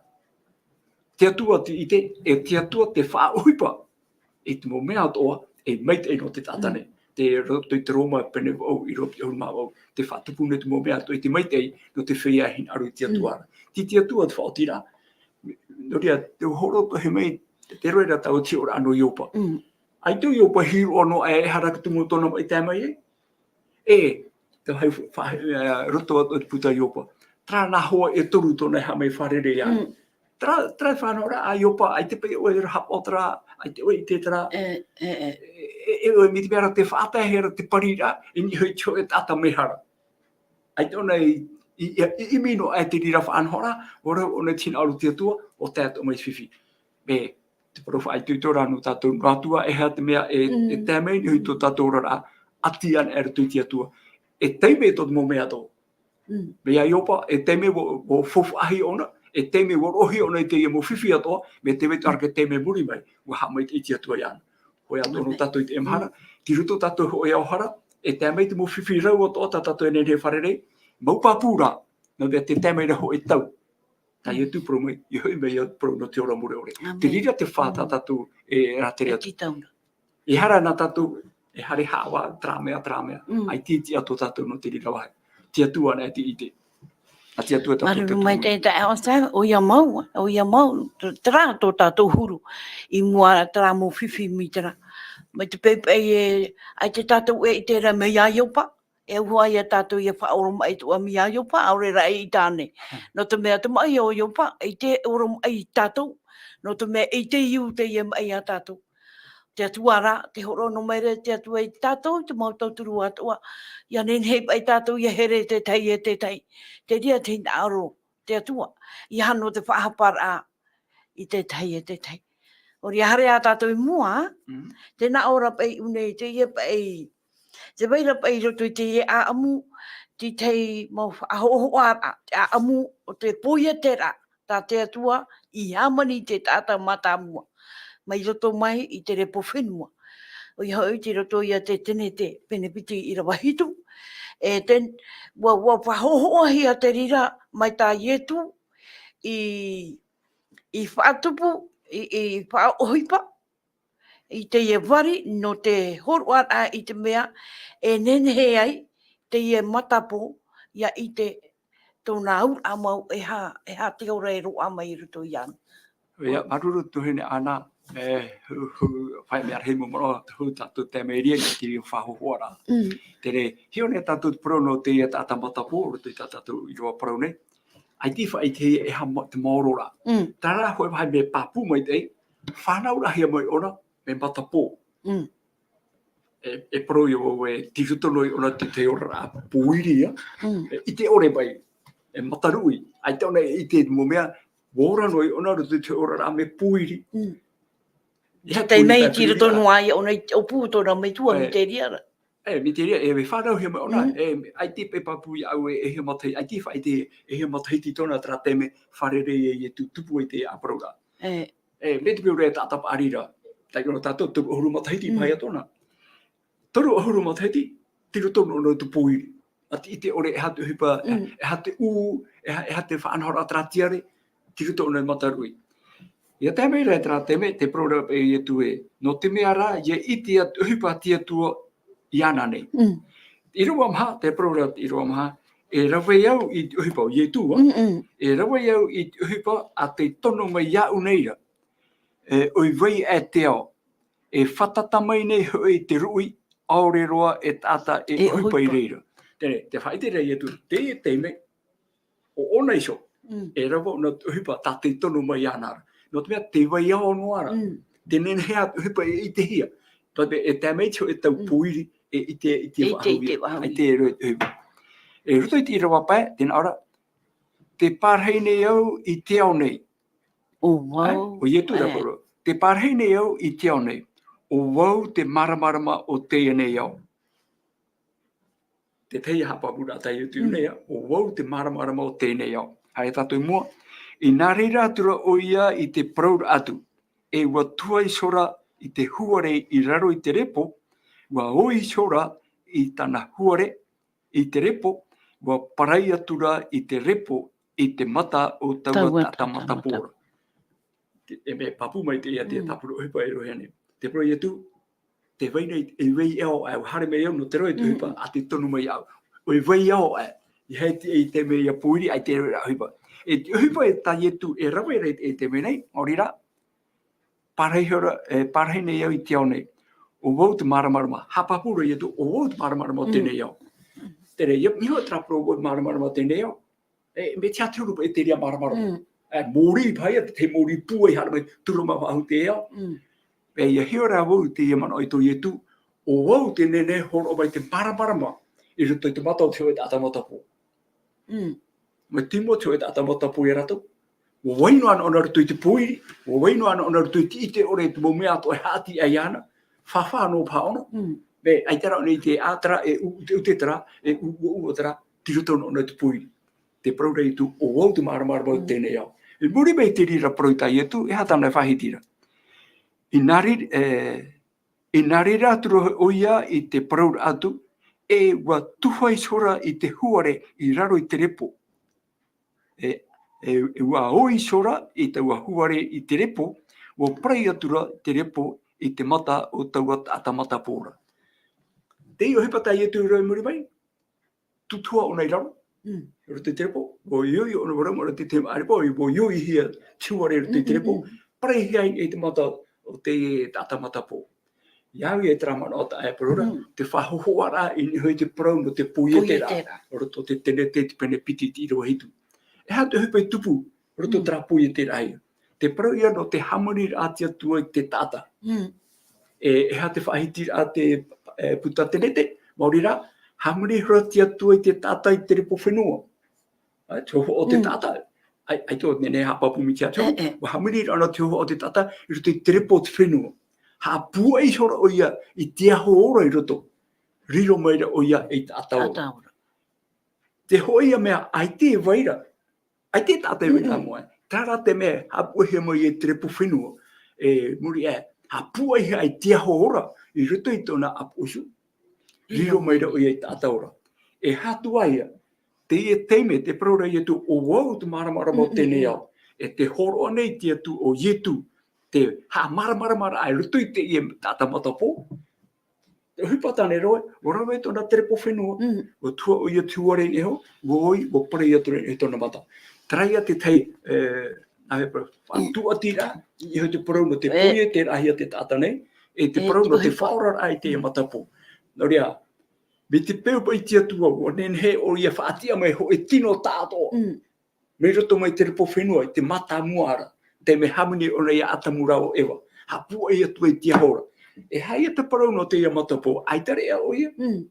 Te Atua te ʻite, e te Atua te faʻaʻohipa i te mau mea atoʻa e maitaʻi nō te taʻata nei. Tei roto i te Roma pene vaʻu, ʻīrava ʻahuru mā vaʻu, tē faʻatupu nei te mau mea atoʻa i te maitaʻi nō te feiā e hinaʻaro i te Atua ra. Tei te Atua te faʻaotiraʻa. Nō reira, tē hōroʻahia mai, tē roaʻa ra tāua i te hiʻoraʻa nō Iopa. ʻAita ʻo Iopa i hiʻo noa, e, ʻeiaha te tumu tōna maʻi i tae mai ai. E, te vāhi fa-, fa-, e, roto atu i te puta Iopa. Terā nā hoa e toru tōna e haʻamau fārerei ā. Terā, terā e faʻanahoraʻa a Iopa, ʻaita paʻi ʻoe e haʻapaʻo terā, ʻaita ʻoe i ʻite terā. E, e, e. E, e, ʻoe, mai te mea ra tē faʻataehia ra te pariraʻa i niʻa iho i te hōʻē taʻata mehara. ʻAita ʻōna i i, i, i ʻimi noa aʻe te reira faʻanahoraʻa, ʻua rau ʻōna i te hinaʻaro o te Atua, ʻo tae atoʻa mai fifi. Mea, te parau faʻaitoito ra nō tātou, nō Atua, e aha te mea e, e tae mai nei tō tātou oraraʻa, ʻati ana e roto i te Atua. E taime tō te mau mea atoʻa. Mea Iopa, e taime ʻua, ʻua faufaʻahia ʻōna, e taime ʻua roʻohia ʻōna i teie mau fifi atoʻa, mea tē vai atoʻa ra te taime i muri mai, ʻua haʻamaitaʻi te Atua iāna. Hōʻē atoʻa nō tātou i teie mahana, tei roto tātou hōʻē ao hara, e tae mai te mau fifi rau atoʻa tā tātou e nehenehe e fārerei, mau pāpū rā, nō te, te tae mai ra hōʻē tau. Tā Ietu parau mai, ʻia hoʻi mai ia parau nō te ora mure ʻore. Te reira te fā tā tātou e rātere atu. E aha rā nā tātou, e haere haʻavā, terā mea, terā mea. ʻAita e tiʻa tō tātou nō te reira vāhi. Te Atua anaʻe te ʻite. A te Atua tātou te Māuruuru maitaʻi e taeaʻe Oscar, ʻoia mau, ʻoia mau, t-, terā tō tātou huru. I mua terā mau fifi mai terā. Mai te pēpē e, ʻaita tātou e ʻite ra mea Iopa, e auaha ia tātou ʻia faʻaoromaʻi atoʻa mea Iopa, ʻaore rā e ʻita ānei. Nō te mea te maʻi o Iopa, ʻaita e oromaʻi ia tātou. Nō te mea ʻaita e iu teie maʻi ia tātou. Te Atua rā, tē hōroʻa noa mai ra te Atua ia tātou, te mau tauturu atoʻa. ʻIa nehenehe paʻi tātou ʻia here te tahi e te tahi. Te reira te hinaʻaro te Atua. ʻIa hano te faʻahaparaʻa i te tahi e te tahi. ʻOia ʻia haere ā tātou i mua, tē nā ʻō ra paʻi i ʻō nei, teie paʻi, tē vai ra paʻi i roto i teie ʻāʻamu, te tahi mau faʻahoʻohoʻaraʻa, te ʻāʻamu o te pōieteraʻa, tā te Atua i hāmani i te taʻata mātāmua. Mai roto mai i te repo fenua. ʻOia hoʻi, tei roto ia te Tenete, pene piti ʻīrava hitu. E te, ʻua, ʻua faʻahoʻohoʻahia te reira mai tā Ietu i, i faʻatupu, i, i faʻaʻohipa, i teie vari nō te hōroʻaraʻa i te mea e nehenehe ai teie matapō ʻia ʻite tōna auraʻa mau e aha, e aha te ora e roaʻa mai i roto iāna. ʻOia, māuruuru tuahine Ana, e, hu, hu, fai mea rahi mau manaʻo, te huru tātou te mea ria, te reira faʻahoʻohoʻaraʻa. Te reira, hiʻo nei tātou te parau nō teie taʻata matapō, roto i tā tātou ʻīrava parau nei. ʻAita e faʻaʻite e aha ma-, te maoro ra. Terā hōʻē vāhi mea pāpū maitaʻi, fānauraʻahia mai ʻōna, mea matapō. E, e parau ia vau e tei roto noa iāna te, te oraraʻa pōiri ia. E, ʻite ʻore mai, e mataruʻi. ʻAita ʻōna e ʻite i te mau mea, ʻua ora noa iāna roto i te oraraʻa mea pōiri. E aha te pōiri mai, tei roto noa iāna i te ʻōpū tōna metua, e, mea te reira ra. E, mea te reira, e, e fānauhia mai ʻōna, e, ʻaita e pāpū iāʻu e, e aha matahiti, ʻaita e faʻaʻite, e aha matahiti tōna terā taime fārerei e Ietu tupu ai te ʻāparauraʻa. E, mai te peu ra e taʻata paʻari ra, taiʻo tātou toru ʻahuru matahiti paʻi ia tōna. Toru ʻahuru matahiti, tei roto noa i te pōiri. ʻAita e ʻite ʻore e aha te ʻohipa, e, e aha te ū, e aha, e aha te faʻanahoraʻa terā tiare, tei roto noa i mataruʻi. ʻIa tae mai ra terā taime, tē parau ra paʻi Ietu ē, nō te mea rā, ʻia ʻite atu te ʻohipa a te Atua iāna nei. ʻĪrava maha, tē parau ra ʻīrava maha, e rave au i te ʻohipa, ʻo Ietu ā, e rave au i te ʻohipa a tei tono mai iāʻu nei ra. E, ʻoi vai aʻe te ao, e fātata mai nei hoʻi te ruʻi, ʻaore roa e taʻata e ʻohipa i reira. Terā, tē faʻaʻite ra Ietu, teie taime, ʻo ʻōna iho, e rave ʻōna i te ʻohipa tā tei tono mai iāna ra. Nō te mea, tē vai ao noa ra. Tē nehenehe ā te ʻohipa e ʻitehia. Tō te, e tae mai te hōʻē tau pōiri, e ʻite, ʻite faʻahou ia. ʻAita e rave i te ʻohipa. E roto i te ʻīrava pae, tē nā ʻō ra, tē pārahi nei au i te ao nei. ʻO vau. ʻO Ietu rā parau. Tē pārahi nei au i te ao nei. ʻO vau te māramarama o teie nei ao. Te tahi haʻapāpūraʻa tā Ietu nei, ʻo vau te māramarama o teie nei ao. Haere tātou i mua. I nā reira atu ra ʻoia i te parauraʻa atu, e ʻua tuha iho ra i te huare i raro i te repo, ʻua ʻoi iho ra i tāna huare i te repo, ʻua pārahi atu ra i te repo i te mata o taua taʻata matapō ra. Te, e mea pāpū mai teie, te tāpura ʻohipa e roaʻa nei. Tē parau Ietu, tē vai nei, e vai ao aʻe, ʻua haere mai au nō te roaʻa i te ʻohipa, a tei tono mai iāʻu. ʻOi vai ao aʻe, ʻeiaha e tiʻa i te mea ia pōiri, ʻaita e rave ra ʻohipa. E te ʻohipa e tā Ietu e rave ra i te, i te mea nei, nō reira, pārahi ra, e, pārahi nei au i te ao nei. ʻO vau te māramarama, haʻapāpū ra Ietu, ʻo vau te māramarama o teie nei ao. Terā, ʻia, ʻia iho terā parau ʻo vau te māramarama o teie nei ao. E, mea tiʻa te huru paʻi i te reira māramarama. E, mōrī paʻi ia, te mōrī pūai haere mai, tura mai faʻahou te ao. E, ʻia hiʻo ra vau i teie manaʻo i tō Ietu, ʻo vau te nehenehe e hōroʻa mai te māramarama i roto i te mata o te hōʻē taʻata matapō. Mai Timoteo e taʻata matapō ia rātou. ʻUa vai noa ʻōna i roto i te pōiri, ʻua vai noa ʻōna i roto i te ʻite ʻore i te mau mea atoʻa e haʻati ai iāna, fāfā noa paha ʻōna. Mm. Mea, ʻaita rā ʻōna i te ʻā terā, e ʻu, te ʻute terā, e ʻu, ʻua, ʻua terā, tei roto noa ʻōna i te pōiri. Te parau ra Ietu, ʻo vau te māramarama o Mm. teie nei ao. I muri mai i te reira parau tā Ietu, e aha tāna e faʻahiti ra. I nā reira, e, i nā reira atu ra ʻoia i te parau ra atu, e ʻua tuha iho ra i te huare i raro i te repo. E, e, e ʻua ō iho ra i taua huare i te repo, ʻua parai atu ra te repo i te mata o taua taʻata matapō ra. Te ʻohipa tā Ietu i rave muri mai, tūtuha ʻōna i raro, Mm. i roto i te repo, ʻua ʻoiʻoi ʻōna i raro, i roto i te repo, ʻua ʻoiʻoihia te huare i roto i te Mm, mm, repo, mm. Parauhia ai i te mata o te taʻata matapō. ʻIa au ia i terā manaʻo tā ʻoe e parau ra, Mm. te faʻahōhoʻaraʻa i niʻa hoʻi i te parau nō te pōieteraʻa. Pōieteraʻa. I roto i te Tenete, te pene piti, te ʻīrava hitu. E aha te ʻohipa i tupu, i roto Mm. terā pōieteraʻa ia. Te parau ia nō te hāmaniraʻa a te Atua i te taʻata. Mm. E, e aha te faʻahitiraʻa te, e, puta Tenete, maori rā, hāmani ihora te Atua i te taʻata i te repo fenua. Ā, te hōhoʻa o te Mm. taʻata. ʻAi, ʻaita ʻo te nehenehe e haʻapāpū mai te Atua. E, e. ʻUa hāmani ihora te hōhoʻa o te taʻata, i roto i te repo o te fenua. Haʻapūai ihora ʻoia i te aho ora i roto. Riro mai ra ʻoia ei taʻata ora. Taʻata ora. Te hōʻē ia mea, ʻaita e vai ra. ʻAita e taʻata e vai ra Mm-mm. moa. Terā rā te mea, haʻapūaihia mai e te repo fenua. E, muri aʻe, haʻapūaihia ai te aho ora, i roto i tōna ʻāpoʻo iho. Riro mai ra ʻoia ei taʻata ora. E aha atu ā ia, teie taime, te parau ra Ietu, ʻo vau te māramarama o Mm, teie nei mm, mm. ao. E tē hōroʻa nei te Atua ʻo Ietu, te haʻamāramaramaraʻa i roto i teie taʻata matapō. Te ʻohipa tāna e rave, ʻua rave tōna te repo fenua, Mm. ʻua tuha ʻoia i te huare i niʻa iho, ʻua ʻoi, ʻua parai atu ra i tōna mata. Terā ia te tahi, e, nā hea parau, faʻatūʻatiraʻa, i niʻa i te parau nō te E. pōieteraʻahia te taʻata nei, e te E, parau te nō te ʻohipa. faʻaoraraʻa i teie matapō. Nō reira, mai te peu paʻi te Atua, ʻua nehenehe ʻoia e faʻatiʻa mai hōʻē tino tāʻātoʻa. Mm. Mai roto mai te repo fenua, i te mātāmua ra, te mea hāmani ʻōna ia Atamu rāua ʻo Eva. Haʻapūai atu ai te aho ra. E aha ia te parau nō teie matapō, ʻaita reʻa ʻoia. Mm.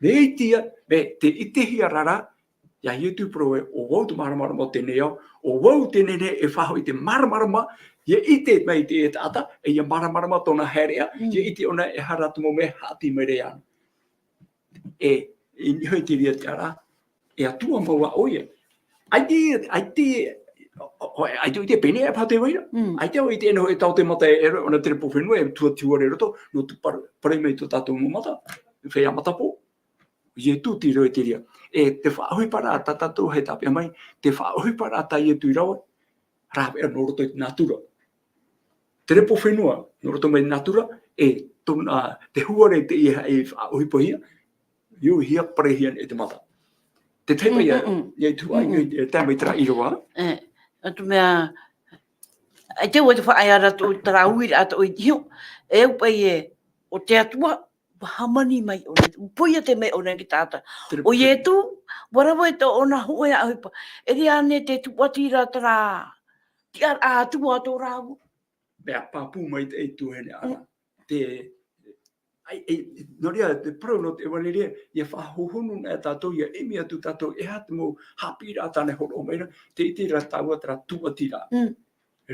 Mea iti ia, mea tē ʻitehia ra ra, ia Ietu parau ē, ʻo vau te māramarama o teie nei ao, ʻo vau tē nehenehe e faʻahoʻi te māramarama, ʻia ʻite mai te taʻata, e ʻia māramarama tōna haereʻa, Mm. ʻia ʻite ʻōna e aha rā te mau mea e haʻati mai ra iāna. E, i niʻa i te reira terā, e Atua mau ā ʻoia. ʻAita, ʻaita, ʻo, ʻo, ʻaita, ʻaita pēnei paha te vai ra. Mm. ʻAita ʻoia te noho e tau te mata e rave ʻōna te repo fenua, e tuha te huare i roto, nō te par-, parai mai tō tātou mau mata, feiā matapō. Ietu tei rave i te reira. E te faʻaʻohiparaʻa tā tātou e tāpeʻa mai, te faʻaʻohiparaʻa tā Ietu i rave, rāveʻa nō roto i te nātura. Te repo fenua, nō roto mai te nātura, e tōna, te huare teie e faʻaʻohipahia, ʻua ʻohipahia, paraihia e te mata. Te tahi paʻi Mm, ia, mm, mm. ʻia tuhaʻa, Mm, mm. ʻia tae mai terā ʻīrava. E, atu mea, ʻaita ʻoe te faʻaea ra tō, terā uiraʻa tō i te hiʻo, e au paʻi ē, ʻo te Atua, ʻua hāmani mai ʻōna, ʻua pōiete mai ʻōna i te taʻata. Te repo ʻO fenua. Ietu, ʻua rave tō ʻōna hōʻē ʻohipa. E ʻere ānei tē tūʻati ra terā tiʻaraʻa Atua tō rāua. Mea pāpū maitaʻi e tuahine ʻana. Mm. Te, ai, ai, nō reira, te parau nō te ʻevaneria, ʻia faʻahohonu na e tātou, ʻia ʻimi atu tātou, e aha te mau haʻapiʻiraʻa tāna e hōroʻa mai ra, tē ʻite ra tāua terā tūʻatiraʻa. Mm.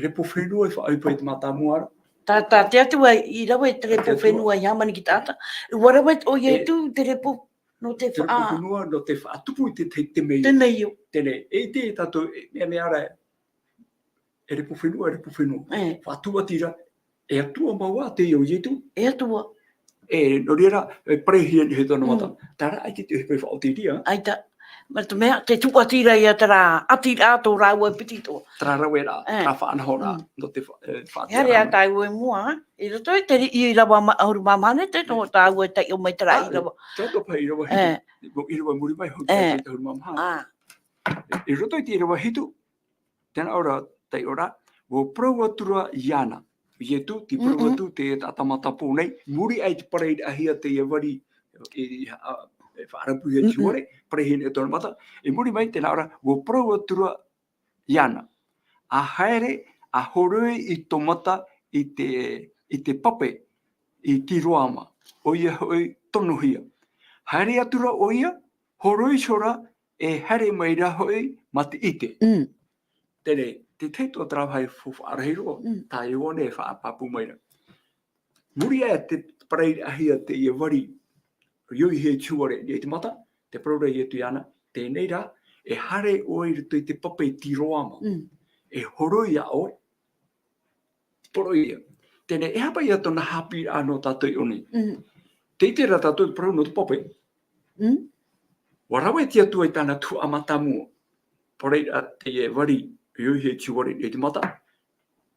Repo fenua e faʻaʻohipa i te mātāmua ra. Tā, tā te Atua i rave te repo Te Atua. fenua i hāmani i te taʻata. ʻUa rave ʻo E. Ietu te repo nō te Te repo faʻa- fenua, nō te faʻatupu i te, te, te mea. Te mea. Teie, e ʻite tātou, e, mea, mea ra, e repo fenua, e repo fenua. E. Faʻatūʻatiraʻa, e Atua mau ā teie ʻo Ietu. E Atua. E, nō reira, e paraihia e tōna mata. Mm. Terā ʻaita te ʻohipa e faʻaoti ra. ʻAita. Mai te mea, tē tūʻati ra ia terā ʻatiraʻa tō rāua e piti atoʻa. Terā raveraʻa, E. terā faʻanahoraʻa, Mm. nō te fa-, e, faʻaoti E haere ra. ā tāua i mua, i roto i te ri-, ʻīrava ma-, ʻahuru mā maha nei, te nō tāua e taiʻo mai terā ʻīrava. Ā, tātou paʻi ʻīrava E. hitu, ʻīrava muri mai, hau E. tātou ʻahuru mā maha. Ā. I roto i te ʻīrava hitu, tē nā ʻō ra, taiʻo ra, ʻua parau atu ra iāna. Ietu, tē parau Mm-mm. atu te taʻata matapō nei, muri aʻe i te parairaʻahia teie vari, e, e, a, e faʻarapuhia te Mm-mm. huare, paraihia e tōna mata. I muri mai, tē nā ʻō ra, ʻua parau atu ra iāna. ʻA haere, ʻa horoi i tō mata i te, i te pape, i Tiroama. ʻOia hoʻi tonohia. Haere atu ra ʻoia, horoi iho ra, e haere mai ra hoʻi mā te ʻite. Mm. Teie, te tahi atu ra vāhi faufaʻa rahi roa, Mm. tā Ioane e faʻapāpū mai ra. Muri aʻe i te parairaʻahia teie vari, ʻoia hoʻi e tiuare i te mata, tē parau ra Ietu iāna, teie rā, e haere ʻoe i roto i te pape i Tiroama. Mm. E horoi iā ʻoe, Poroʻi ia. Teie, e aha paʻi ia tōna haʻapiʻiraʻa nō tātou i ʻō nei? Mm. Tē ʻite ra tātou te parau nō te pape. Mm. ʻUa rave te Atua i tāna tuhaʻa mātāmua. Parairaʻa teie vari, ʻoia hoʻi e tiuare i te mata.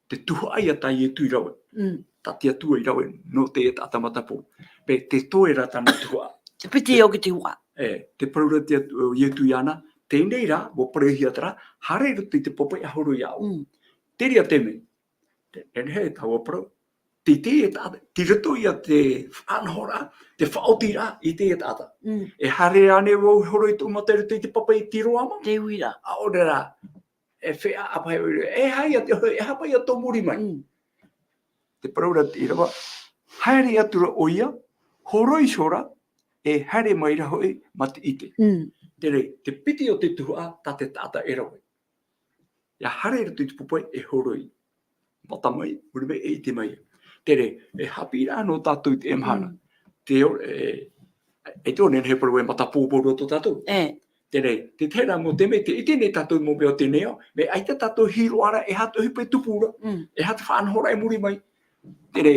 Te tuhaʻa ia tā Ietu i rave. Mm. Tā te Atua i rave nō teie taʻata matapō. Pē, tē toe ra tāna tuhaʻa. Te piti o te tuhaʻa. E, tē parau ra te Atu-, Ietu iāna, teie rā, ʻua parauhia terā, haere i roto i te pape e horoi iā ʻoe. Mm. Terā te mea. Te, e nehenehe tāua parau. Te, te, te, tei roto ia te faʻanahoraʻa, te faʻaotiraʻa i teie taʻata. Mm. E haere ānei vau e horoi tōʻu mata i roto i te pape i Tiroama? Te uira. ʻAore rā. E feiā paʻi ʻoe, e aha ia te, e aha paʻi ia tō muri mai? Mm. Tē parau ra te ʻīrava, haere atu ra ʻoia, horoi iho ra, e haere mai ra hoʻi mā te ʻite. Mm. Terā, te piti o te tuhaʻa tā te taʻata e rave. ʻIa haere i roto i te pape e horoi. Mata mai, muri mai, e ʻite mai. Terā, e haʻapiʻiraʻa nō tātou i teie mahana. Mm. Te o-, e, e te one nei he parau e matapōpō roa tō tātou. E. Terā, te tahi rā mau mea, tē ʻite nei tātou mau mea o teie nei ao, mea ʻaita tātou e hiʻo ra, e aha te ʻohipa e tupu ra, Mm. e aha te faʻanahoraʻa i muri mai. Terā,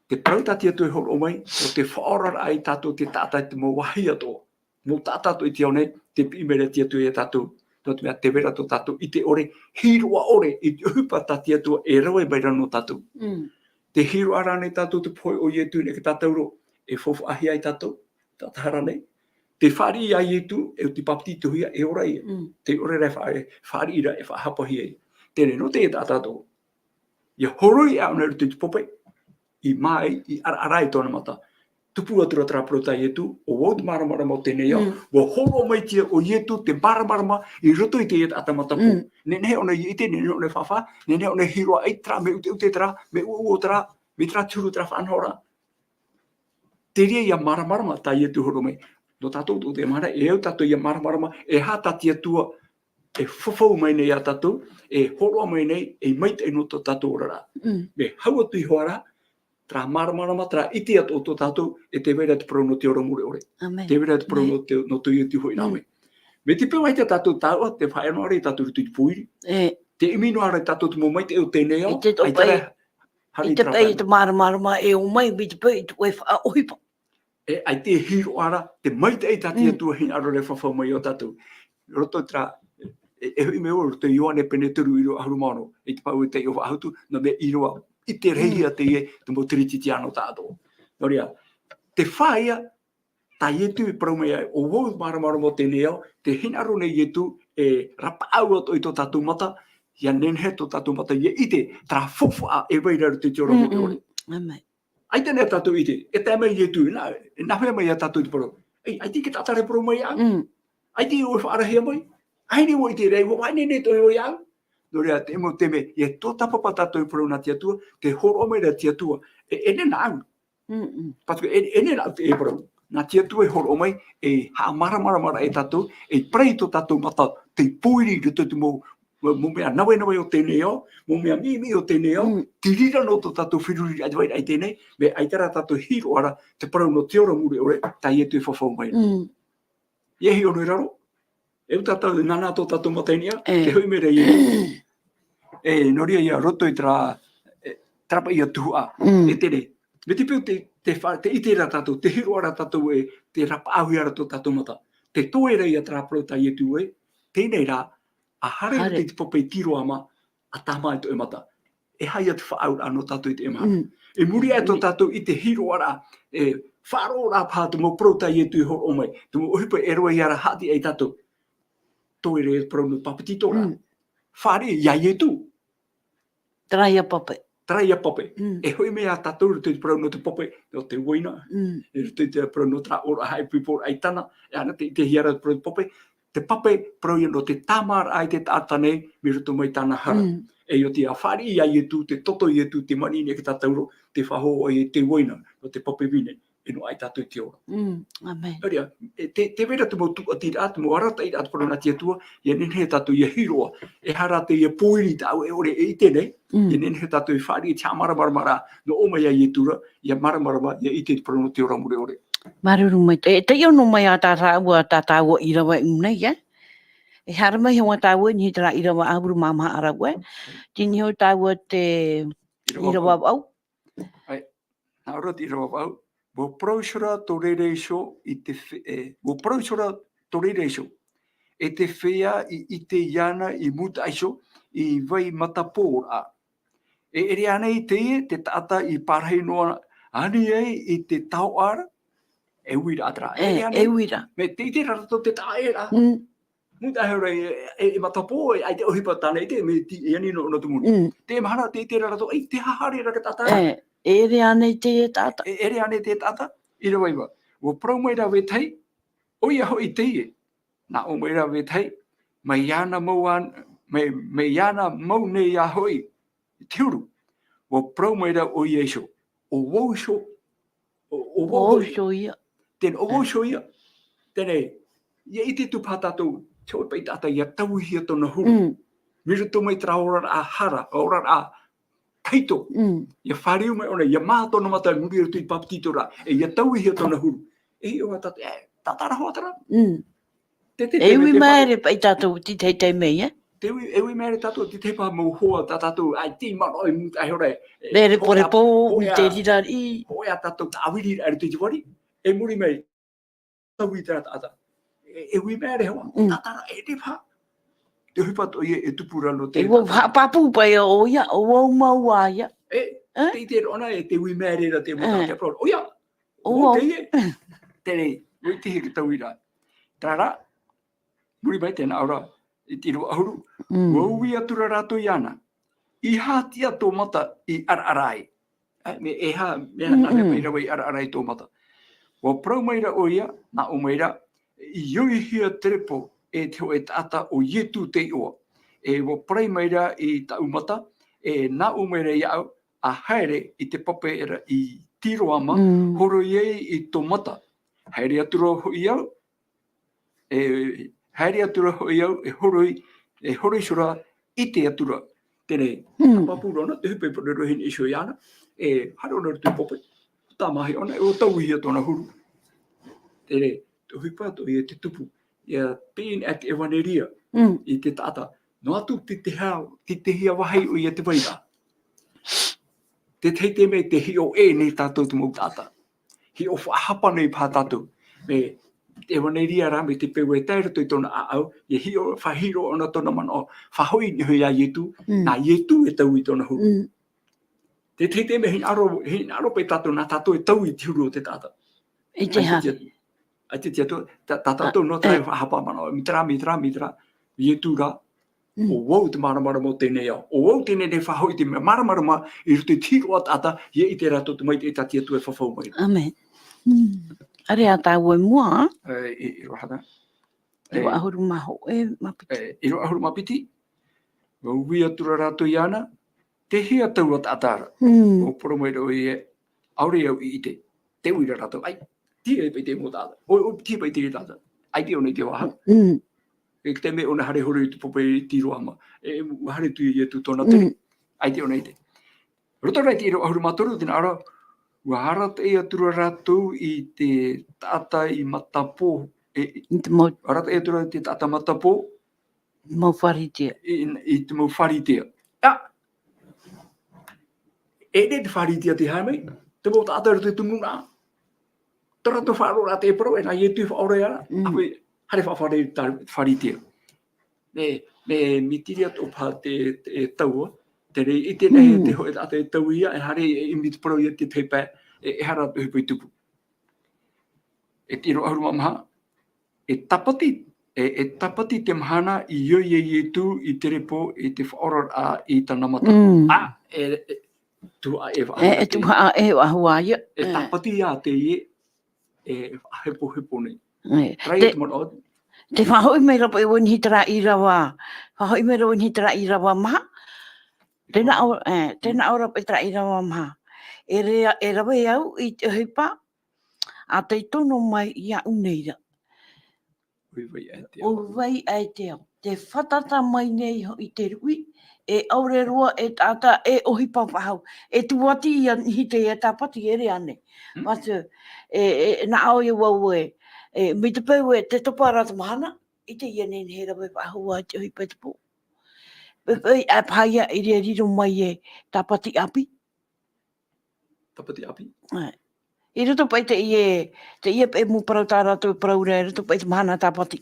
te parau tā te Atua e hōroʻa mai, ʻo te faʻaoraraʻa ia tātou te taʻata i te mau vāhi atoʻa. Mau taʻata atoʻa i te ao nei, tē piʻi mai ra te Atua ia tātou, nō te mea tē vai ra tō tātou ʻite ʻore, hiʻoraʻa ʻore, i te ʻohipa tā te Atua e rave mai ra nō tātou. Mm. Tē hiʻo ra ānei tātou te pohe o Ietu i niʻa i te tātauro, e faufaʻahia ai tātou, taʻata haere nei. Tē fāriʻi ia Ietu, e ʻua pāpetitohia, e ora ia. Mm. Tē ʻore ra e fa-, e fāriʻi ra, e faʻahapahia ia. Terā, nō teie taʻata atoʻa. ʻIa horoi ʻōna i roto i te pape, i māʻa, i ʻaraʻara i tōna mata. Tupu atu ra terā parau tā Ietu, ʻo vau te māramarama o teie nei ao, Mm. ʻua hōroʻa mai te, ʻo Ietu te māramarama i roto i teie taʻata matapō. Mm. Nehenehe ʻōna i ʻite, nehenehe ʻōna i faʻaʻite, nehenehe ʻōna i hiʻo ai terā, mea ʻuteʻute terā, mea ʻuʻuo terā, mai terā te huru terā faʻanahoraʻa. Terā ia māramarama tā Ietu e hōroʻa mai. Nō tātou atoʻa i teie mahana, e au tātou ʻia māramarama, e aha tā te Atua e fafau mai nei ia tātou, e hōroʻa mai nei, e maitaʻi nō tō tātou oraraʻa. Mm. Mea hau atu iho ā ra, terā māramarama, terā ʻite atoʻa tō tātou, e tē vai ra te parau nō te ora mure ʻore. ʻĀmene. Tē vai ra te parau ʻĀmene. nō te, nō tō Ietu hoʻi nā Mm. mea. Mea tē peu ʻaita tātou, tāua, tē faʻaea noa ra tātou i roto i te pōiri. E. Tē ʻimi noa ra tātou te mau maitaʻi o teie nei ao, I te ʻaita paʻi, ra, haere i te terā paʻi, paʻi. te māramarama e ō mai, mai te peu i te ʻoe faʻaʻohipa. E, ʻaita e hiʻo ra, te maitaʻi tā te Mm. Atua e hinaʻaro ra e fafau mai ia tātou. Roto terā, e, e hoʻi mai vau, roto Ioane pene toru ʻīrava ʻahuru mā ono, i te pae taiʻo faʻahou atu, nō te mea ʻīrava, ʻite rahi Mm. ia teie, te mau Teretitiano tāʻatoʻa. Nō reira, te fā ia, tā Ietu e parau mai ai, ʻo vau māramarama o teie nei ao, tē hinaʻaro nei Ietu, e rapaʻau atoʻa i tō tātou mata, ʻia nehenehe tō tātou mata, ʻia ʻite, terā faufaʻa e vai ra i roto i te ora Mm, mure ʻore. mm. ʻĀmene. ʻAita nei tātou i ʻite, e tae mai Ietu, nā, nā hea mai ia tātou te parau. Ei, ʻaita i te taʻata e parau mai iāʻu. Mm. ʻAita i ʻoe e faʻaarahia mai. ʻAita i ʻoe i te reira, ʻua vaiiho nei tō ʻoe iāʻu. Nō reira, te mau, te mea, ʻia tuatāpapa tātou i te parau nā te Atua, tē hōroʻa mai ra te Atua. E, e nehenehe ā. Mm, mm. Parce que e, e nehenehe ā te parau. Nā te Atua e hōroʻa mai, e haʻamāramarama ra ia tātou, e parau i tō tātou mata, tei pōiri i roto i te mau, mau, mau mea navenave o teie nei ao, mau mea mīmī o teie nei ao, Mm. te reira nō tō tātou feruriraʻa i te vairaʻa i teie nei, mea ʻaita rā tātou e hiʻo ra, te parau nō te ora mure ʻore, tā Ietu e fafau mai. Mm. ʻIa hiʻo noa i raro, e au tātou, nānā tō tātou mata i niʻa, E. tē hoʻi mai ra Ietu. E, nō reira ia roto i terā, e, terā paʻi ia tuhaʻa, Mm. e terā. Mea tē peu te, te fa-, tē ʻite ra tātou, tē hiʻo ra tātou ē, tē rapaʻauhia ra tō tātou mata. Tē toe ra ia terā parau tā Ietu ē, teie nei rā, ʻa haere Haere. i te pape i Tiroama, ʻa tāmā i tō ʻoe mata. E aha ia te faʻaauraʻa nō tātou i teie mahana. Mm. I muri aʻe tō Mm. tātou i te hiʻoraʻa, e, faʻaroʻoraʻa paha te mau parau tā Ietu e hōroʻa mai, te mau ʻohipa e rave ia ra haʻati ai tātou. Toe ra ia te parau nō te pāpetitoraʻa. Mm. Fāriʻi ia Ietu. Terā ia pape. Terā ia pape. Mm. E hoʻi mai ia tātou i roto i te parau nō te pape, nō te uaina. Mm. I roto i te parau nō terā ʻōraʻa haʻaipoiporaʻa i tāna, e ana te, te hiʻoraʻa te parau pape, te pape, parau ia nō te tāmāraʻa i te taʻata nei, mai roto mai tāna hara. Mm. E ʻo te fāriʻi ia Ietu, te toto Ietu, te maniʻi i te tātauro, te faʻahoʻi i te uaina, nō te pape vine. e noaʻa ia tātou i te ora. Mm, amen. Nō reira, e te, te vai ra te mau tūʻatiraʻa, te mau arataʻiraʻa te parau nā te Atua, ʻia nehenehe tātou ʻia hiʻo roa. E aha rā teie pōiri tāʻu e ʻore e ʻite nei, mm, ʻia nehenehe tātou e fāriʻi i te haʻamāramaramaraʻa, nō ʻō mai iā Ietu ra, ʻia māramarama, ʻia ʻite i te parau nō te ora mure ʻore. Māuruuru maitaʻi. E, taiʻo noa mai ā tā rāua, tā tāua ʻīrava i ʻō nei, e? E haere mai hoʻi tāua i niʻa i terā ʻīrava ʻahuru mā maha rāua, e? Tei niʻa hoʻi tāua te ʻīrava vaʻu. ʻĒ, nā ʻō ra te ʻīrava vaʻu. ʻUa parau iho ra tō reira iho i te fe-, e, ʻua parau iho ra tō reira iho. E te feiā i ʻite iāna i mūtaʻa iho, i vai matapō ra. E ʻere ānei teie te taʻata i pārahi noa ani ai i te taoʻa ra? E uira terā. E, ʻere ānei? E uira. Mea tē ʻite ra rātou te taʻa ʻē ra. Mm. Mūtaʻa iho ra e, e, e matapō, e, ʻaita e ʻohipa tāna i ʻite, mea tī, e ani noa ʻōna te moni. Mm. Te mahana tē ʻite ra rātou, ʻaita e haere ra te taʻata. E, e ʻere ānei teie taʻata? E, e ʻere ānei teie taʻata? ʻĪrava iva. ʻUa parau mai ra vetahi, ʻoia hoʻi teie. Nā ʻō mai ra vetahi, mai iāna mau an-, mai, mai iāna mau nei ā hoʻi i te huru. ʻUa parau mai ra ʻoia iho. ʻO vau iho, ʻo, ʻo vau hoʻi. ʻO vau iho ia. Tēnei, ʻo vau iho ia. Tēnei, ʻia ʻite atu paha tātou, te hōʻē paʻi taʻata ʻia tauihia tōna huru. Mm. Mai roto mai terā oraraʻa hara, oraraʻa tahito. Mm. ʻIa fāriu mai ʻōna, ʻia mā tōna mata i muri i roto i te bāpetizoraʻa. E ʻia tauihia tōna huru. E hiʻo ā tātou, e, taʻata ra hoʻi terā. Mm. Te, te, e te, ui te, maere paʻi tātou i te tahi taime, e? Te ui, e ui maere tātou i te tahi paha mau hoa tā tātou, ʻaita e manaʻo i mūtaʻa iho ra, e, e, reporepo, hōʻē ā, i te rira riʻi. Hōʻē ā tātou tāviriraʻa i roto i te vari. E muri mai, taui terā taʻata. E, e ui maere hoʻi, mm, taʻata ra, e te paha. Te ʻohipa atoʻa ia e tupu ra nō te, e, ʻua taʻata. Haʻapāpū paʻi ʻoia, ʻo vau mau ā ia. E, e? Te ʻite roa ʻōna e te ui maere ra te mau, e, taʻata, ʻoia. ʻO vau. ʻO vau. Teie. Tēnei, ʻua ʻite hia i te tauiraʻa. Terā rā, muri mai tē nā ʻō ra, i te ʻīrava ʻahuru. Mm. ʻUa ui atu ra rātou iāna. E aha atu tō mata i ʻaraʻara ai? E, mea, e aha, mea, mm, nā reira paʻi rave i ʻaraʻara ai tō mata. ʻUa parau mai ra ʻoia, nā ʻō mai ra, i ʻoihia te repo, e te hōʻē taʻata ʻo Ietu te iʻoa. E ʻua parau mai ra i tāʻu mata, e nā ʻō mai ra iāʻu, ʻa haere i te pape ra i Tiroama, mm, horoi ai i tō mata. Haere atu ra hoʻi au, e, haere atu ra hoʻi au, e horoi, e horoi iho ra, ʻite atu ra. Tēnei, mm, haʻapāpū roa ʻōna, te ʻohipa i parau ra hinaʻaro iho iāna, e, haere ʻōna i roto i te pape, tāmāhia ʻōna, e ʻua tauihia tōna huru. Tēnei, te ʻohipa atoʻa ia te tupu, ʻia piʻi anaʻe te ʻevaneria, mm, i te taʻata. Noa atu te, te hea, te, te hea vāhi ʻoia te vai ra. Te tahi taime tē hiʻo ʻē nei tātou te mau taʻata. Hiʻo faʻahapa nei paha tātou. Mea te ʻevaneria ra, mea te peu e tae roto i tōna ʻāʻau, ʻia hiʻo, faʻahiʻo ʻōna tōna manaʻo, faʻahoʻi i niʻa iho iā Ietu, mm, nā Ietu e taui i tōna huru. Mm. Te tahi taime hinaʻaro, hinaʻaro paʻi tātou, nā tātou e taui i te huru o te taʻata. I te aha? ʻAita te Atua, tā, tā tātou noa terā e faʻahapa manaʻo, mai terā, mai terā, mai terā, Ietu rā, mm, ʻo vau te māramarama o teie nei ao. ʻO vau teie nei faʻahoʻi i te mea māramarama i roto i te hīroʻa taʻata, ʻia ʻite rātou te maitaʻi tā te Atua e fafau mai. ʻĀmene. Mm. ʻĀreʻa tāua i mua, ā? E, i, ʻīrava hara. ʻĪrava ʻahuru mā hōʻē, mā piti. E, ʻīrava ʻahuru mā piti. ʻUa ui atu ra rātou iāna, tei hea taua taʻata ra? Mm. ʻUa parau mai ra ʻoia, ʻaore au i ʻite. Tē ui ra rātou, ʻaita, tīaʻi paʻi te mau taʻata. ʻO, ʻo, tīaʻi paʻi te taʻata. ʻAita ʻōna i te vaha. Mm. E te mea ʻōna haere huru i te pape i Tiroama. E, ʻua haere atu ia Ietu tōna tere. Mm. ʻAita ʻōna i ʻite. Roto rā i te ʻīrava ʻahuru mā toru, tē nā ʻō ra, ʻua arataʻi atu ra rātou i te taʻata i matapō, e, i te mau, arataʻi atu ra i te taʻata matapō, mau Pharisea. I, i te mau Pharisea. ʻĀ! E ʻere te Pharisea tei haere mai, te mau taʻata i roto i te nūnaʻa. Tō rātou faʻaroʻoraʻa te parau, e nā Ietu i faʻaora ra, mm, ʻāfaʻi, haere faʻaroʻo i te Pharisea. Mea, mea, mea tīaʻi atoʻa paha te, te, e taua, te reira, ʻite nei, mm, te hōʻē taʻata e taui ia, e haere, e, ʻimi te parau ia te tahi pae, e, e aha rā te ʻohipa i tupu. E te ʻīrava ʻahuru mā maha, e tāpati, e, e tāpati te mahana i ʻō ai Ietu i te repo i te faʻaoraraʻa i tāna mata. Mm. ʻĀ, e, e, tuhaʻa e faʻahou, e, e, tuhaʻa e faʻahou ia. E, e, tāpati ia teie, e faʻahepohepo nei. E, terā ia te, te manaʻo. Tē faʻahoʻi mai ra paʻi vau i niʻa i terā ʻīrava, faʻahoʻi mai ra vau i niʻa i terā ʻīrava maha. Tē nā ʻō, e, tē nā ʻō ra paʻi terā ʻīrava maha. E re-, e rave au i te ʻohipa, ʻa tei tono mai i aʻu nei ra. ʻO vai ʻae te ʻO vai ʻae te ao. Te fātata mai nei hoʻi te ruʻi, e ʻaore roa e taʻata, e ʻohipa faʻahou. E tūʻati ia niʻa i te ia tāpati e ʻere ānei. Mātou, e, e, nā ʻoe e vau e, e, mai te peu e te topa ra te mahana, ʻite ia nei e rave faʻahou ā te ʻohipa i te pō. Pe, pe, ʻae paha ia i reira riro mai e tāpati ʻāpī. Tāpati ʻāpī. ʻAe. I roto paʻi te ia, te ia paʻi mau parau tā rātou e parau ra, i roto paʻi te mahana tāpati.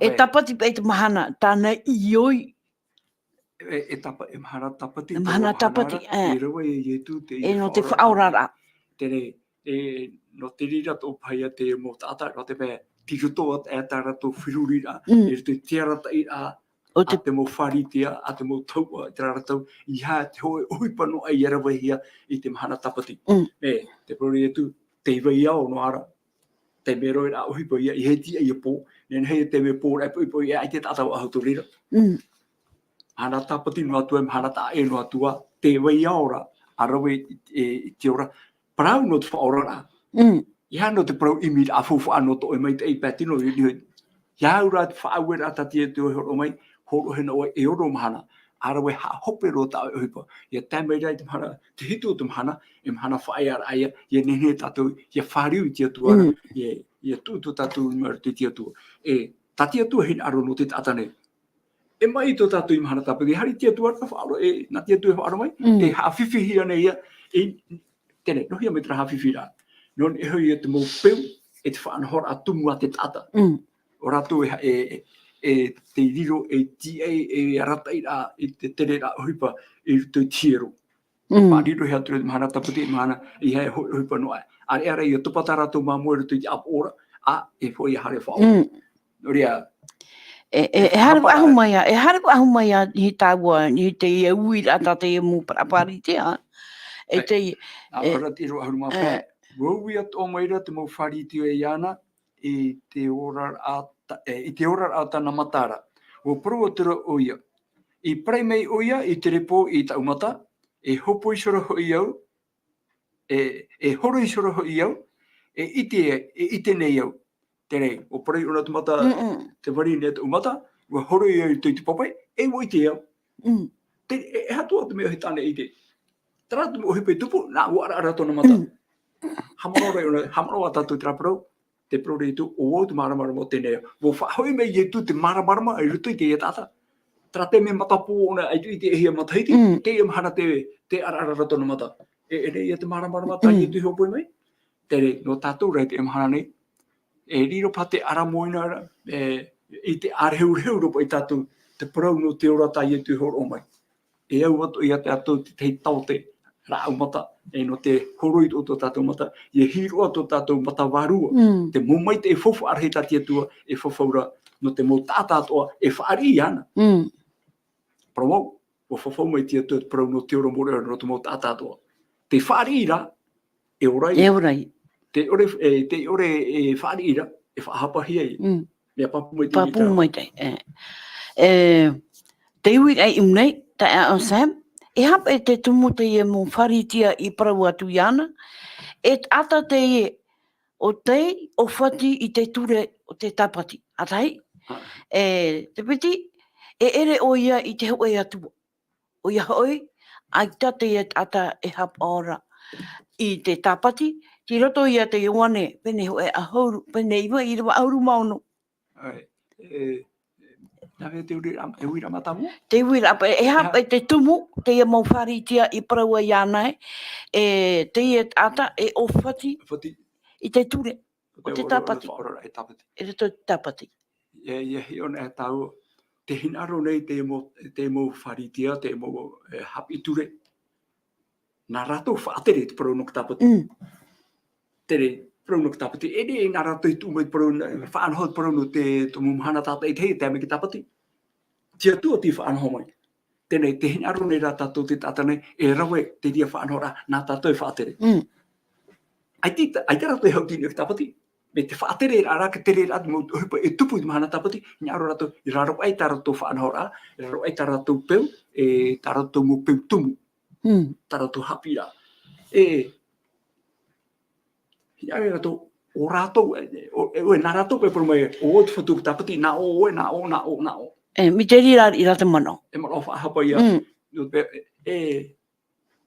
E tāpati paʻi te mahana, tāna i ʻoi. E, e tāpa, e mahana tāpati, E mahana tāpati, e rave e Ietu te, e nō te faʻaoraraʻa. Te re, e, nō te reira tō paha ia te mau taʻata, nō te mea, tei roto atu e tā rātou feruriraʻa, i roto i te arataʻiraʻa, a te mau Pharisea, a te mau taua, i terā ra tau, ʻeiaha te hōʻē ʻohipa noa ʻia ravehia i te mahana tāpati. E, te parau ra Ietu, tei vai ao noa ra, te mea rave ra ʻohipa ia, ʻeiaha e tiʻa ia pō, nehenehe te mea pō ra e poʻipoʻi, e ʻaita e taʻata faʻahou tō reira. Mahana tāpati noa atu ā, mahana taʻa ʻē noa atu ā, tei vai ao ra, ʻa rave e, e, i te ora, parau nō te faʻaoraraʻa. ʻEiaha nō te parau ʻimiraʻa faufaʻa nō tō ʻoe maitaʻi pae tino, i, i, ʻeiaha ra te faʻaueraʻa tā te Atua e hōroʻa mai, hōroʻahia nō ʻoe e ono mahana, ʻa rave haʻahope roa tā ʻoe ʻohipa. ʻIa tae mai ra i te mahana, te hitu o te mahana, e mahana faʻaearaʻa ia, ʻia nehenehe tātou, ʻia fāriu i te Atua ra, ʻia, ʻia tuʻu tō tātou nima i roto i te Atua. E, tā te Atua e hinaʻaro nō te taʻata nei. E maʻi tō tātou i mahana tāpati, e haere te Atua ra faʻaora, e, nā te Atua e faʻaora mai, e haʻafifihia nei ia, e, teie, nō hea mai terā haʻafifiraʻa. Nō niʻa iho ia te mau peu, e te faʻanahoraʻa tumu a te taʻata. ʻO rātou e ha-, e, e, e te riro, e tiʻa, e arataʻiraʻa, e te tereraʻa ʻohipa, i roto i te hiero. Faʻarirohia atu ra te mahana tāpati, mahana, ʻeiaha e hō-, ʻohipa noa. ʻAreʻa rā ʻia topa tā rātou māmā i roto i te ʻāpoʻo ra, ʻa, e hōʻē haere faʻaora. Nō reira. E, e, e haere faʻahou mai ā, e haere faʻahou mai ā, i tāua, i te ia uiraʻa tā te ia mau Pharisea. E te, ʻa, e, Pharisea ʻahuru mā pae. ʻUa ui atoʻa mai ra te mau Pharisea iāna, i te oraraʻa ta-, e, i te oraraʻa o tāna mata ra. ʻUa parau atu ra ʻoia. I parai mai ʻoia i te repo i tāʻu mata, e hōpoi iho ra hoʻi au, e, e horoi iho ra hoʻi au, e ʻite, e ʻite nei au. Terā, ʻua parau ʻōna te mata, te vari nei tāʻu mata, ʻua horoi au i te, i te pape, e ʻua ʻite au. Te, e, e aha atoʻa te mea ʻohi tāna e ʻite. Terā te mea ʻohipa i tupu, nā, ʻua ʻaraʻara tōna mata. Haʻamanaʻo ra ʻōna, haʻamanaʻo ā tātou terā parau, te parau ra Ietu, ʻo vau te māramarama o teie nei ao. ʻUa faʻahoʻi mai Ietu te māramarama i roto i teie taʻata. Terā te mea matapō ʻōna, ʻaita i ʻitehia matahiti, teie mahana tē, tē ʻaraʻara ra tōna mata. E, e ʻere ïa te māramarama tā Ietu i hōpoi mai. Terā, nō tātou rā i teie mahana nei. E riro paha te ʻaramoina ra, e, i te ʻārehurehu roa paʻi tātou, te parau nō te ora tā Ietu i hōroʻa mai. E au atoʻa ia tātou te tahi taote, rāʻau mata, e nō te horoi tō, tō tātou mata, ʻia hiroʻa tō tātou mata vārua. Te mau maitaʻi faufaʻa rahi tā te Atua, e fafau ra, nō te mau taʻata atoʻa, e fāriʻi iāna. Parau mau, ʻua fafau mai te Atua te parau nō te ora mōrearea nō te mau taʻata atoʻa. Te fāriʻi ra, e ora ia. E ora ia. Te ʻore, e, te ʻore e fāriʻi ra, e faʻahapahia ia. Mea pāpū maitaʻi. Pāpū maitaʻi, e. E, te uiraʻa i ʻō nei, taeaʻe Sam, e aha paʻi te tumu teie mau Pharisea i parau atu iāna, e taʻata teie ʻo tei ʻōfati i te ture o te tāpati. ʻA tahi, e, te piti, e ʻere ʻoia i te hōʻē atua. ʻOia hoʻi, ʻaita teie taʻata e haʻapaʻo ra i te tāpati, tei roto ia te Ioane, pene hōʻē ʻahuru, pene iva, ʻīrava ʻahuru mā ono. ʻAe, e, nā hea te uiraʻa, e uiraʻa mātāmua? Te uiraʻa, e, e aha paʻi te tumu, teie mau Pharisea i parau ai iāna ē, e, teie taʻata e ʻōfati i te ture o te tāpati. E roto i te tāpati. ʻIa, ʻia hiʻo anaʻe tāua, tē hinaʻaro nei te mau, te mau Pharisea, te mau, e, haʻapiʻi ture. Nā rātou faʻatere te parau nō te tāpati. Terā, parau nō te tāpati. E, e, nā rātou i tuʻu mai te parau, faʻanaho te parau nō te, te mau mahana tātaʻitahi, e tae mai te tāpati. Te Atua tei faʻanaho mai. Teie, tē hinaʻaro nei rā tātou te taʻata nei, e rave te reira faʻanahoraʻa, nā tātou e faʻatere. ʻAita, ʻaita rātou e haʻuti i te tāpati. Mai te faʻatereraʻa ra, te tereraʻa, te mau ʻohipa e tupu i te mahana tāpati, hinaʻaro rātou, e raro aʻe tā rātou faʻanahoraʻa, e raro aʻe tā rātou peu, e tā rātou mau peu tumu. Tā rātou haʻapiʻiraʻa. E, Hinaʻaro rātou, ʻo rātou, e, ʻo, e, ʻo, nā rātou paʻi e parau mai, ʻo te Fatu Tāpati, nā ʻō ʻoe, nā ʻō, nā ʻō, nā ʻō. E, mea te reira i rā te manaʻo. E manaʻo faʻahapa ia. Mm. Nō te mea, e,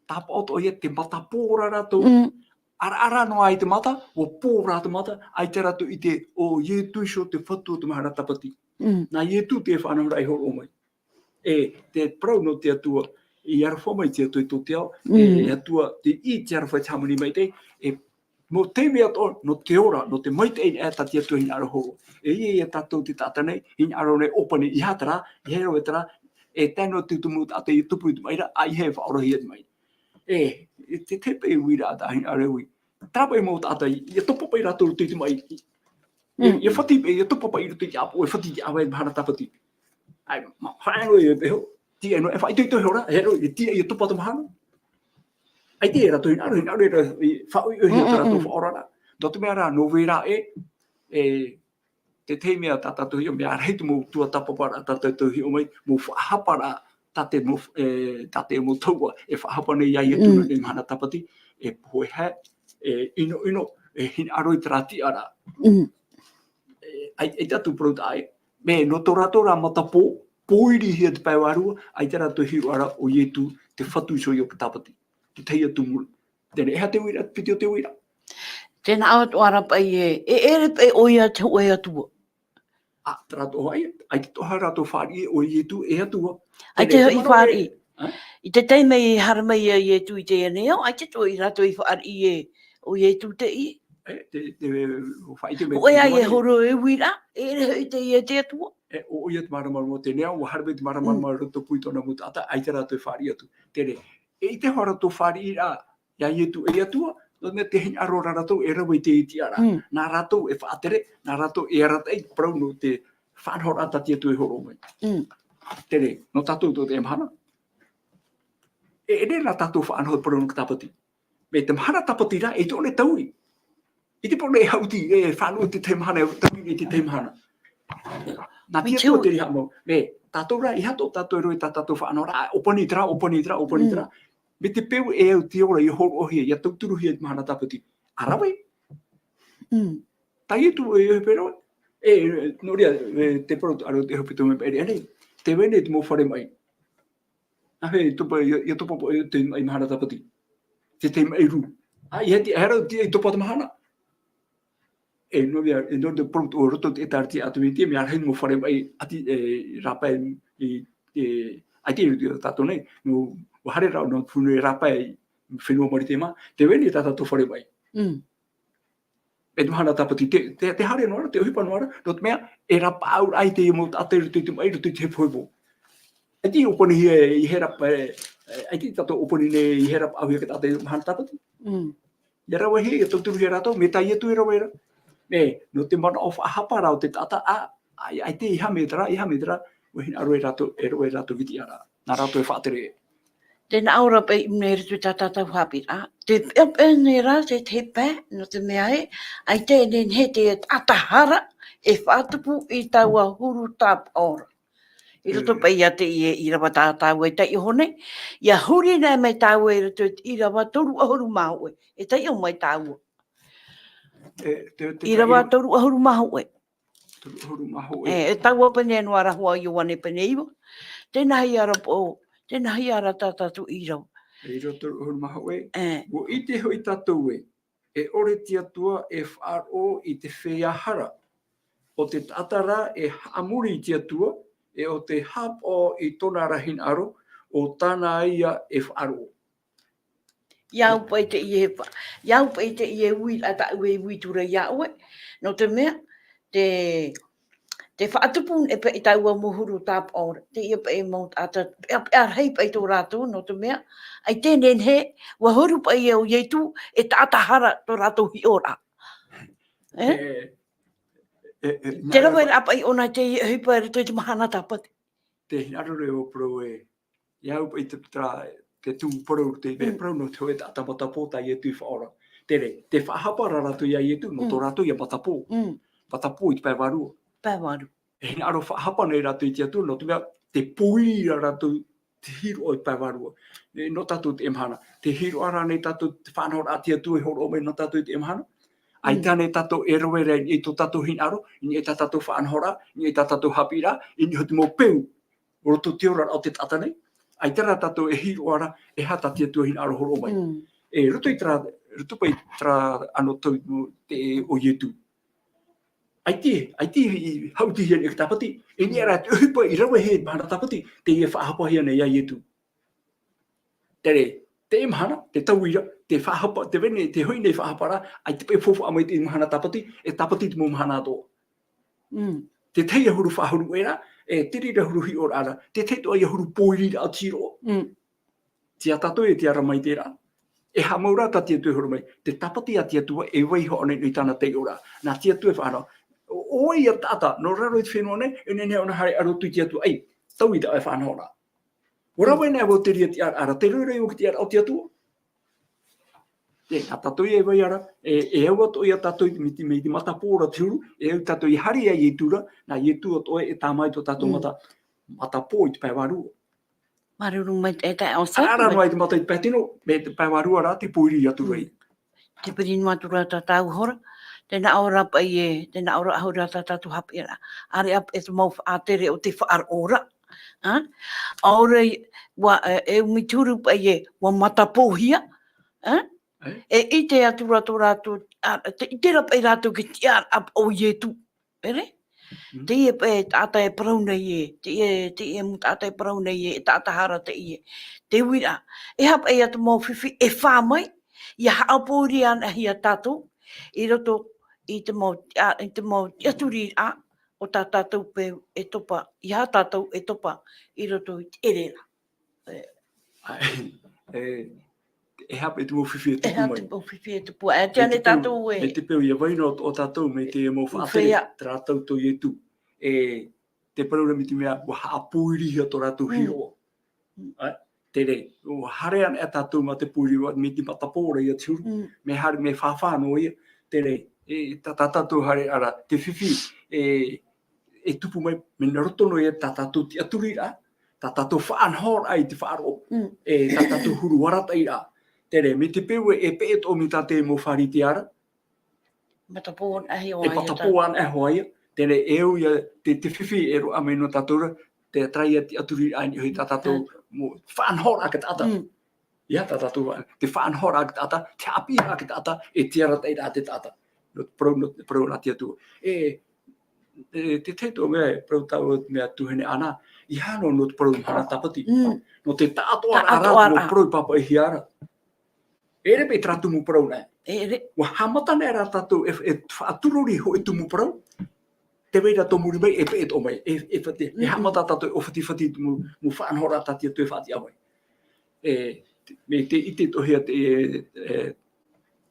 tāpaʻo atoʻa ia te matapō ra rātou. Mm. ʻAraʻara noa i te mata, ʻua pō rā te mata, ʻaita rātou i ʻite ʻo Ietu iho te Fatu o te Mahana Tāpati. Mm. Nā Ietu te faʻanahoraʻa i hōroʻa mai. E, te parau nō te Atua, i aroha mai te Atua i tō te ao, e, Mm. e Atua, tei ʻī te aroha i te hāmani maitaʻi, e, nō te mea atoʻa, nō te ora, nō te maitaʻi, e tā te Atua hinaʻaro hōroʻa. E ʻia, ʻia tātou te taʻata nei, hinaʻaro nei ʻōpani, ʻeiaha terā, ʻeiaha rave terā, e tae noa atu i te mau taʻata i tupu i te maʻi ra, ʻa ʻeiaha e faʻaorahia i te maʻi. E, e te, te paʻi uiraʻa tā hinaʻaro e ui. Terā paʻi mau taʻata, ʻia topa paʻi rātou i roto i te maʻi. ʻIa, Mm. ʻia fati paʻi, ʻia topa paʻi i roto i te ʻāpoʻo, ʻia fati i te ʻāvae i te Mahana Tāpati. ʻAe, ma, faʻaea noa e peho, tīaʻi noa, e faʻaitoito iho ra, e rave, e tīaʻi, ʻia topa te mahana. ʻAita e rātou hinaʻaro, hinaʻaro e rā, e faʻaʻohiʻohi Mm, tā mm, rātou mm. faʻaoraraʻa. Nō te mea rā, nō reira ē, e, te tahi mea tā tātou hiʻo, mea rahi te mau tuatāpaparaʻa tā tātou hiʻo mai, mau faʻahaparaʻa, tā te mau, e, tā te mau taua, e faʻahapa nei ia Ietu Mm. i te Mahana Tāpati, e pohe hae, e ʻinoʻino, e hinaʻaro i terā tiʻaraʻa. Mm. E, ʻai, ʻaita atu parau tā ē, mea nō tō rātou rā matapō, pōirihia te pae vārua, ʻaita rātou hiʻo ra ʻo Ietu, te Fatu iho o te Tāpati. Te tahi atu mura. Teie, e aha te uiraʻa, piti o te uiraʻa? Tē nā ʻō atoʻa ra paʻi ē, e ʻere paʻi ʻoia te hōʻē Atua. ʻĀ, terā atoʻa hoʻi, ʻaita atoʻa rātou fāriʻi ʻo Ietu e Atua. ʻAita Teie, te hoʻi manaʻo fāriʻi. Ē? I te taime i haere mai ai Ietu i teie nei ao, ʻaita atoʻa rātou i fāriʻi ē, ʻo Ietu te ʻī. E, te, te, faʻaʻite mai Hōʻē te ā e manaʻo. Hōroʻa e uiraʻa, e ʻere hoʻi teie te Atua. E, ʻo, ʻoia te māramarama o teie nei ao, ʻua haere mai te māramarama Mm. i roto pū i tōna mau taʻata, ʻaita rātou e fāriʻi atu. Teie, e ʻite hoʻi rātou fāriʻiraʻa, ia Ietu e Atua, nō te mea tē hinaʻaro ra rātou e rave i te tiʻaraʻa. Mm. Nā rātou e faʻatere, nā rātou e arataʻi, parau nō te faʻanahoraʻa tā te Atua e hōroʻa mai. Mm. Teie, nō tātou tō teie mahana. E, e ʻere rā tātou faʻanaho i te parau nō te Tāpati. Mea te Mahana Tāpati rā, e ʻaita ʻōna e taui. ʻAita paʻi ʻōna e haʻuti, e fānaʻo i te tahi mahana, e taui i te tahi mahana. Nā te Atua te reira mau. Mea, tātou rā, ʻeiaha atoʻa tātou e rave i tā tātou faʻanahoraʻa, ʻōpani terā, ʻōpani terā, ʻōpani Mm. terā. Mea te peu e au te ora, ʻia hōroʻahia, ʻia tauturuhia i te Mahana Tāpati. ʻA rave. Mm. Tā Ietu e ʻohipa e rave. E, nō reira, e, te parau, ʻaore te ʻohipa tō mai paʻi nei. Tē vai nei te mau fare maʻi. ʻA hē, topa, ʻia, ʻia topa paʻi i te, i Mahana Tāpati. Te, te maʻi rū. ʻA, ʻeiaha te, ʻeiaha rātou tiʻa i topa te mahana. E, nō reira, e, nō te parau o roto i te ʻĒtārētia Atomitia, mea rahi mau fare maʻi, ʻati, e, rāpae, i, e, ʻaita i roto ia tātou nei, nō, ʻua haere rā, nō te fenua e rāpae, fenua Marite mā, tē vai nei tā tātou fare maʻi. Mm. E te Mahana Tāpati, te, te, te haere noa ra, te ʻohipa noa ra, nō te mea, e rapaʻau ai te mau taʻata i roto i te maʻi, i roto i te hepohepo. ʻAita i ʻōpanihia e, e rāpae, e, ʻaita tātou ʻōpani nei e rapaʻauhia e te taʻata i te Mahana Tāpati. Mm. ʻIa ravehia, ʻia tauturuhia rātou, mea tā Ietu e rave ra. E, nō te manaʻo faʻahapa rā o te taʻata, ʻa, ʻa, ʻaita ʻeiaha mea terā, ʻeiaha mea terā, ʻua hinaʻaro rātou, e rave rātou i te tiʻaraʻa. Nā rātou e faʻatere. Tē nā ʻō ra paʻi i ʻō nei i roto i tā tātou haʻapiʻiraʻa. Te peʻapeʻa nei rā, te, te pae, nō te mea ē, ʻaita e nehenehe te taʻata hara e faʻatupu i taua huru tāpaʻo ra. I roto Mm. paʻi ia teie ʻīrava tā tāua i taiʻo nei, ʻia huri nei mai tāua i roto i te ʻīrava toru ʻahuru mā hōʻē. E taiʻo mai tāua. E, te, te ʻĪrava taʻi- toru ʻahuru mā hōʻē. Toru ʻahuru mā hōʻē. E, e taua pene noa ra hoʻi Ioane pene iva. Tēnā ia ra pō, tēnā ia ra tā tātou ʻīrava. E ʻīrava toru ʻahuru mā hōʻē. E. ʻUa ʻite hoʻi tātou ē, e ʻore te Atua e faʻaroʻo i te feiā hara. ʻO te taʻata rā e haʻamori i te Atua, e ʻo tē haʻapaʻo i tōna ra hinaʻaro, ʻo tāna ia e faʻaroʻo. ʻIa au paʻi teie e fa-, ʻia au paʻi teie e ui, ʻa tāʻu e ui atu ra iā ʻoe, nō te mea, te, te faʻatupu e paʻi i taua mau huru tāpaʻo ra, teie paʻi mau taʻata, peʻapeʻa rahi paʻi tō rātou, nō te mea, ʻaita e nehenehe, ʻua huru paʻi ʻo Ietu, e taʻata hara tō rātou hiʻoraʻa. E? E, e, e, Te nā, raveraʻa paʻi ʻōna i teie ʻohipa i roto i te Mahana Tāpati. Te hinaʻaro ra e ʻō parau ē, ʻia au paʻi te, terā, te tumu parau, te mea Mm. parau nō te hōʻē taʻata matapō tā Ietu i faʻaora. Teie, tē faʻahapa ra rātou iā Ietu, nō tō Mm. rātou ia matapō. Mm. Matapō i te pae vārua. Pae vārua. E hinaʻaro faʻahapa nei rātou i te Atua, nō te mea, tē pōiri ra rātou te hīroʻa i te pae vārua. E, nō tātou i teie mahana. Tē hīroʻa ra nei tātou te faʻanahoraʻa a te Atua i hōroʻa mai nō tātou i teie mahana. ʻAita nei tātou e rave ra i niʻa i tō tātou hinaʻaro, i niʻa i tā tātou faʻanahoraʻa, i niʻa i tā tātou haʻapiʻiraʻa, i niʻa i te mau peu o roto i te oraraʻa o te taʻata nei. ʻAita rā tātou e hiroʻa ra, e aha tā te Atua hinaʻaro hōroʻa mai. Mm. E roto i terā, roto paʻi terā anotau te, o Ietu. ʻAita, ʻaita i haʻutihia nei te tāpati, i niʻa rā te ʻohipa i rave hia mahana tāpati, teie faʻahapahia nei iā Ietu. Terā, te mahana, te tauira, te faʻahapa, te vahine, te hoʻi nei faʻahaparaʻa, ʻaita paʻi e faufaʻa mai te mahana tāpati, e tāpati te mau mahana atoʻa. Mm. Te tahi ʻahuru faʻahuru ʻē ra, e te reira huru hiʻoraʻa ra, te tahi atoʻa ia huru pōiriraʻa o te hiroʻa. Mm. Tiʻa tātou e tiʻa ra mai terā. E haʻamau rā tā te Atua e hōroʻa mai, te tāpati a te Atua e vaiiho ʻōna i tāna taiʻoraʻa. Nā te Atua e faʻanaho. ʻO, ʻo vai ia taʻata, nō raro i te fenua nei, e nehenehe ʻōna haere ʻarotu i te Atua, ʻai, tauira e faʻanahoraʻa. ʻUa rave nei vau te reira tiʻaraʻa ra, te reira ʻoia te tiʻaraʻa o te Atua. E, nā tātou ia e vai ra, e, e au atoʻa ia tātou i te, mai te, mai te matapō ra te huru, e au tātou ia haere iā Ietu ra, nā Ietu atoʻa e tāmā i tō tātou Mm. mata, matapō i te pae vārua. Māuruuru maitaʻi e taeaʻe Osei. Ara mai te mata i te pae tino, mai te pae vārua rā, te pōiri atu ra. Mm. Te piri noa atu ra tā tāua hora, tē nā ʻō ra paʻi ē, tē nā ʻō ra ʻahuru rā tā tātou haʻapiʻiraʻa. ʻĀreʻa paʻi te mau faʻatere o te faʻaroʻo ra. Ā? ʻAore, ʻua, e, e umi te huru paʻi ē, ʻua matapōhia. Ā? Ē? E ʻite atu ra tō rātou, ā, te, ʻite ra paʻi rātou i te tiʻaraʻa o Ietu. Ere? Mm. Teie paʻi taʻata e parau nei ē, teie, teie mau taʻata e parau nei ē, e taʻata hara teie. Te uiraʻa, e aha paʻi ia te mau fifi e fā mai, ʻia haʻapōiri anaʻe hia tātou, i roto i te mau, ā, i te mau tiʻaturiraʻa o tā tātou peu e topa, ʻeiaha tātou e topa i roto i te ʻere ra. E, ā, e, e aha paʻi te mau fifi e E tupu aha mai. te mau fifi e tupu ai? E tiʻa Mai nei te peu, tātou e mai te peu ʻia vai noa atoʻa tātou, mai te mau Mau faʻatere, feiā. Terā tau tō Ietu. E, te parau ra mai te mea, ʻua haʻapōirihia tō rātou Mm. hiroʻa. Mm. Ā, terā, ʻua haere anaʻe tātou mā te pōiri, ʻua, mai te matapō ra ia te huru, Mm. mea haere, mea fāfā noa ia, terā, e, tā, tā tātou haereʻa ra, te fifi, e, e tupu mai, mea nā roto noa ia tā tātou tiʻaturiraʻa, tā tātou faʻanahoraʻa i te faʻaroʻo, Mm. e, tā tātou huru arataʻiraʻa. Terā, mai te peu e peʻe atoʻa mai tā te mau Pharisea ra, Matapō anaʻe hoʻi e ia matapō tātou. anaʻe hoʻi ia. Terā, e au ia te, te fifi e roaʻa mai nō tātou ra, te, terā ia tiʻaturiraʻa i niʻa i tā tātou Tātou. mau faʻanahoraʻa e taʻata. Mm. ʻIa, tā tātou, te faʻanahoraʻa e taʻata, te haʻapiʻiraʻa e taʻata, e te arataʻiraʻa e taʻata. Nō te parau, nō te parau nā te Atua. E, e, te tahi atoʻa mea, e parau tāua mea tuahine Ana, ʻeiaha noa nō te parau mahana tāpati. Mm. Nō te taʻatoʻaraʻa, Taʻatoʻaraʻa. nō te parau i pāpaʻihia ra. E ʻere paʻi terā tumu parau nei. E ʻere. ʻUa haʻamata nei rā tātou e, e faʻaturori hōʻē tumu parau. Tē vai ra tō muri mai, e peʻe atoʻa mai, e, e fati, e Mm-mm. haʻamata tātou e ʻōfatifati te mau, mau faʻanahoraʻa tā te Atua e faʻatiʻa mai. E, mai te ʻite atoʻa hia te, e, e,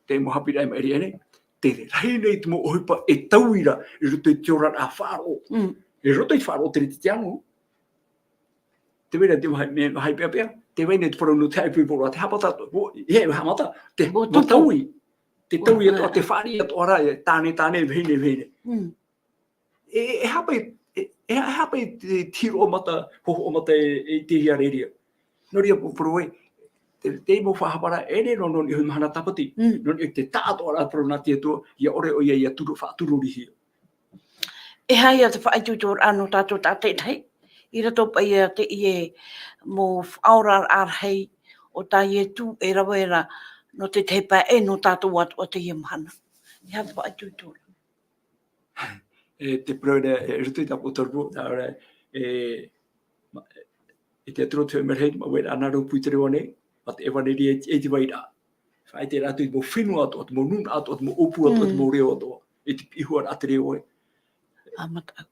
te mau haʻapiʻiraʻa i maʻiri aʻe nei, te rahi nei te mau ʻohipa e tauira i roto i te oraraʻa faʻaroʻo. Mm. I roto i te faʻaroʻo teretetiano. Tē vai ra te vāhi, mea vāhi peʻapeʻa, tē vai nei te parau nō te haʻaipoipo ra, te haʻamata, ʻo, e haʻamata, te Ua tupu. taui, te Ua taui atoʻa, ua te fāriʻi atoʻa ra, e tāne, tāne, vahine, vahine. Mm. E, e aha paʻi, e, e aha paʻi te, te hiroʻa mata, hōhoʻa mata e, e ʻitehia ra e reira. Nō reira, parau ē, te, te mau faʻahaparaʻa, e ʻere nō, nō niʻa i te mahana tāpati, Mm. nō niʻa i te taʻatoʻaraʻa parau nā te Atua, ʻia ʻore ʻoia ʻia turu, faʻaturorihia. E aha ia te faʻaitoitoraʻa nō tātou tātaʻitahi, i roto paʻi ia teie mau faʻaoraraʻa rahi o tā Ietu e rave ra nō te tahi pae ʻē nō tātou atoʻa teie mahana. E aha te faʻaitoitoraʻa? E te parau ra, e roto i tā Pōtarupo, tā ora, e, ma-, e te Atua te Merehe, ma wera ana rau pui te rewa nei, ma te ʻevaneria e te, e te vai ra. Faʻaʻite rātou i te mau fenua atoʻa, te mau nūnaʻa atoʻa, te mau ʻōpū atoʻa, te Mm. mau reo atoʻa, i te piʻihua ra te reo e. Haʻamata.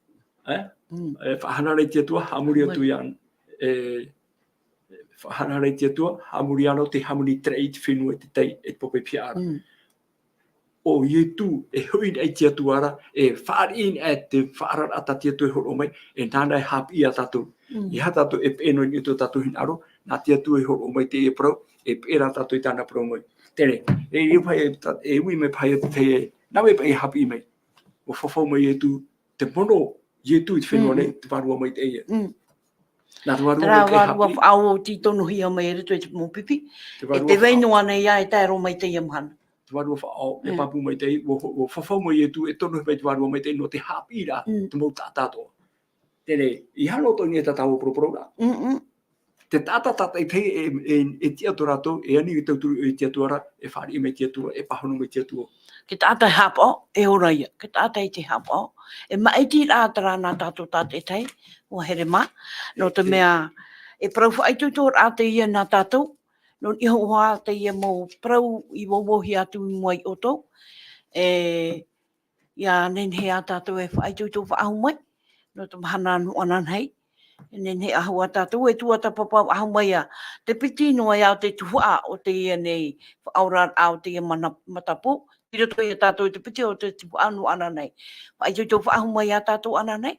E? Mm. E, faʻahanahana i te Atua, haʻamori atu Mai. iāna. E, faʻahanahana i te Atua, haʻamori iāna, ʻo tē hāmani i te raʻi, i te fenua, i te tai, e te papa i pihaʻa ra. Mm. ʻO Ietu, e hoʻi nei te Atua ra, e fāriʻi nei te faʻaararaʻa tā te Atua e hōroʻa mai, e nāna e haʻapiʻi ia tātou. Mm. E aha tātou e peʻe noa i niʻa i tō tātou hinaʻaro, nā te Atua e hōroʻa mai teie parau, e peʻe rā tātou i tāna parau mai. Terā, e, e ui mai paha ia te tahi, nā vai paʻi e haʻapiʻi mai. ʻUa fafau mai Ietu, te mono Ietu i te fenua Mm. nei, te Vārua Maitaʻi. Mm. Nā te Vārua Terā Maitaʻi e Vārua haʻapiʻi. faʻaoti tonuhia mai i roto i te mau pipi. Te E Vārua te vai faʻa- noa nei ā e tae roa mai teie mahana. te Vārua Faʻaʻao, e Mm. pāpū maitaʻi, ʻua, ʻua fafau mai Ietu, e tono mai te Vārua Maitaʻi, nō te haʻapiʻiraʻa, Mm. te mau taʻata atoʻa. Teie, ʻeiaha noa atoʻa i niʻa i tā tāua paraparauraʻa. Mm-mm. Te taʻata tātaʻitahi e, e, e tiʻa tō rātou, e ani i te tauturu i te Atua ra, e fāriʻi mai te Atua, e pāhono mai te Atua. Te taʻata e haʻapaʻo, e ora ia. Te taʻata i te haʻapaʻo, e maʻitiraʻa terā nā tātou tātaʻitahi, ʻua here mā, nō te E, e. mea, e parau faʻaitoitoraʻa teie nā tātou, nō niʻa hoʻi teie mau parau i vauvauhia atu i mua ia ʻoutou, e, ʻia nehenehe ā tātou e faʻaitoito faʻahou mai, nō te mahana nō ananahi. E nehenehe ā hoʻi tātou e tuatāpapa faʻahou mai ā, te piti noa ia o te tuhaʻa o teie nei faʻaoraraʻa o teie mana-, matapū, i roto ia tātou te piti o te tuhaʻa nō ananahi. Faʻaitoito faʻahou mai ā tātou ananahi,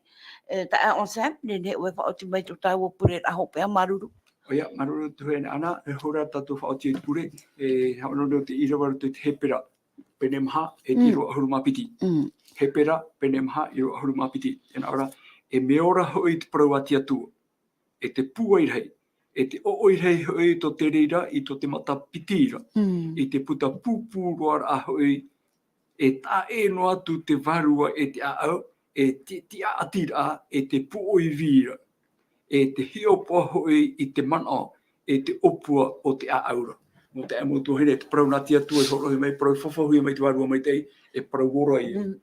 e, taeaʻe Sam, nehenehe ʻoe e faʻaoti mai tō tāua pureraʻa hopeʻa, māuruuru. ʻOia, māuruuru tuhaʻa ana, e hora tātou faʻaoti i te pure, e, haʻamanaʻo te ʻīrava i roto i te Hepera, pene maha, e Mm. ʻīrava ʻahuru mā piti. Mm. Hepera, pene maha, ʻīrava ʻahuru mā piti. Tē nā ʻō ra, e mea ora hoʻi te parau a te Atua, e te pūai rahi, e te ʻoʻoi rahi hoʻi tō te reira i tō te matapiti ra, Mm. i te puta pūpū roa rā hoʻi, e taʻa ʻē noa atu te vārua e te ʻāʻau, e te, te ʻāʻatiraʻa, e te pūʻoi vī ra, e te hiʻopoʻa hoʻi i te manaʻo, e te ʻōpua o te ʻāʻau ra. Nō te ʻāʻau mau tuahine, te parau nā te Atua e hōroʻahia mai, parau fafauhia mai te Vārua Maitaʻi, e parau ora ia. Mm.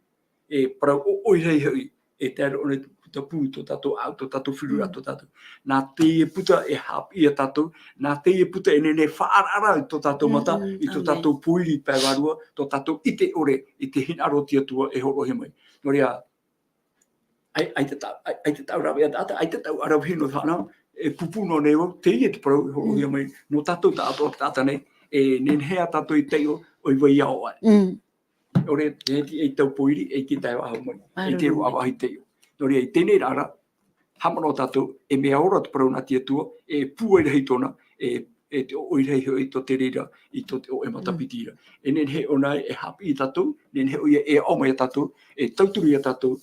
E parau ʻoʻoi rahi hoʻi, e tae roa ʻōna i te puta pū, tō tātou ʻāʻau, tō tātou feruriraʻa, Mm. tō tātou. Nā teie puta e haʻapiʻi ia tātou, nā teie puta e nehenehe e faʻaaraʻara i tō tātou Mm, mata, mm, i tō āmene. tātou pōiri pae vārua, tō tātou ʻite ʻore i te hinaʻaro o te Atua e hōroʻahia mai. Nō reira, ʻaita, ʻaita, ʻaita, ʻaita tāʻu rāveʻa taʻata, ʻaita tāʻu aravihi nō te fānau, e pūpū noa nei vau, teie te parau e hōroʻahia Mm. mai, nō tātou taʻatoʻa taʻata nei, e nehenehe ā tātou e taiʻo, ʻoia hoʻi ā ʻoe. Mm. ʻOre, e te, e tau pōiri, e te tae faʻahou mai, e te Hallelujah. roa vahi taiʻo. Nō reira, i teie nei rā, haʻamanaʻo tātou, e mea ora te parau nā te Atua, e pūai rahi tōna, e, e te ʻoʻoi rahi hoʻi tō te reira, i tō te ʻoʻe matapiti ra. Mm. E nehenehe ʻōna e haʻapiʻi ia tātou, nehenehe ʻoia e aʻo mai ia tātou, e tauturu ia tātou,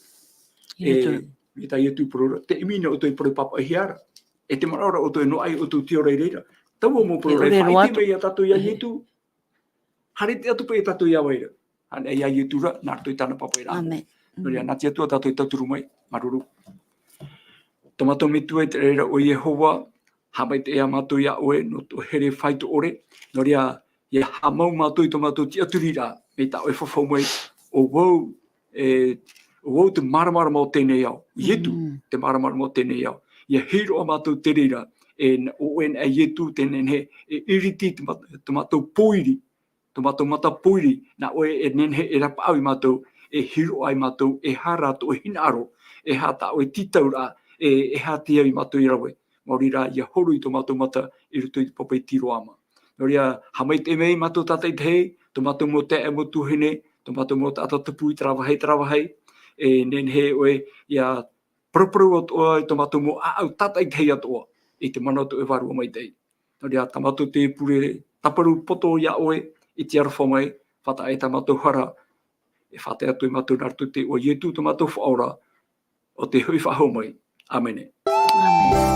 I e, roto. i tā Ietu parau ra, te ʻimi nei ʻoutou i parau pāpaʻihia ra. E te manaʻo ra ʻoutou e noaʻa ʻoutou i te ora i reira. Taua mau E parau ra, ʻore roa faʻaʻite atu. mai ia tātou ia Mhm. Ietu. Haere atu paʻi tātou ia vai ra. Haere ia Ietu ra, nā roto i tāna pāpaʻiraʻa. Āmene. Nō reira, Mm. nā te Atua tātou e tauturu mai, māuruuru. Tō mātou Metua i te raʻi ra ʻo Iehova, haʻamaitaʻi ā mātou ia ʻoe, nō tō here faito ʻore, nō reira, ʻia haʻamau mātou i tō mātou tiʻaturiraʻa, mai tā ʻoe e fafau mai, ʻo vau, e, ʻo vau te māramarama o teie nei ao, Ietu, Mm. te māramarama o teie nei ao. ʻIa hiroʻa mātou te reira, e, nā, ʻo ʻoe nā Ietu te nehenehe, e iriti te mā-, tō mātou pōiri, tō mātou mata pōiri, nā ʻoe e nehenehe e rapaʻau ia mātou, e hiroʻa ia mātou, e aha rā tō ʻoe hinaʻaro, e aha tā ʻoe tītauraʻa, e, e aha te au ia mātou i rave. Maori rā, ʻia horo i tō mātou mata i roto i te papa i te Roama. Nō reira, haʻamaitaʻi mai ia mātou tātaʻitahi, tō mātou mau taeaʻe mau tuahine, tō mātou mau taʻata tupu i terā vāhi, terā vāhi, e nehenehe ʻoe, ʻia paraparau atoʻa i tō mātou mau ʻāʻau tātaʻitahi atoʻa, i te mana o tō ʻoe Vārua Maitaʻi. Nō reira, tā mātou te pure tāparu poto ia ʻoe, i te aroha mai, faʻataʻa i tā mātou hara, e faʻatae atu ia mātou nā roto i te iʻoa o Ietu tō mātou Faʻaora, ʻo tē hoʻi faʻahou mai. ʻĀmene. ʻĀmene.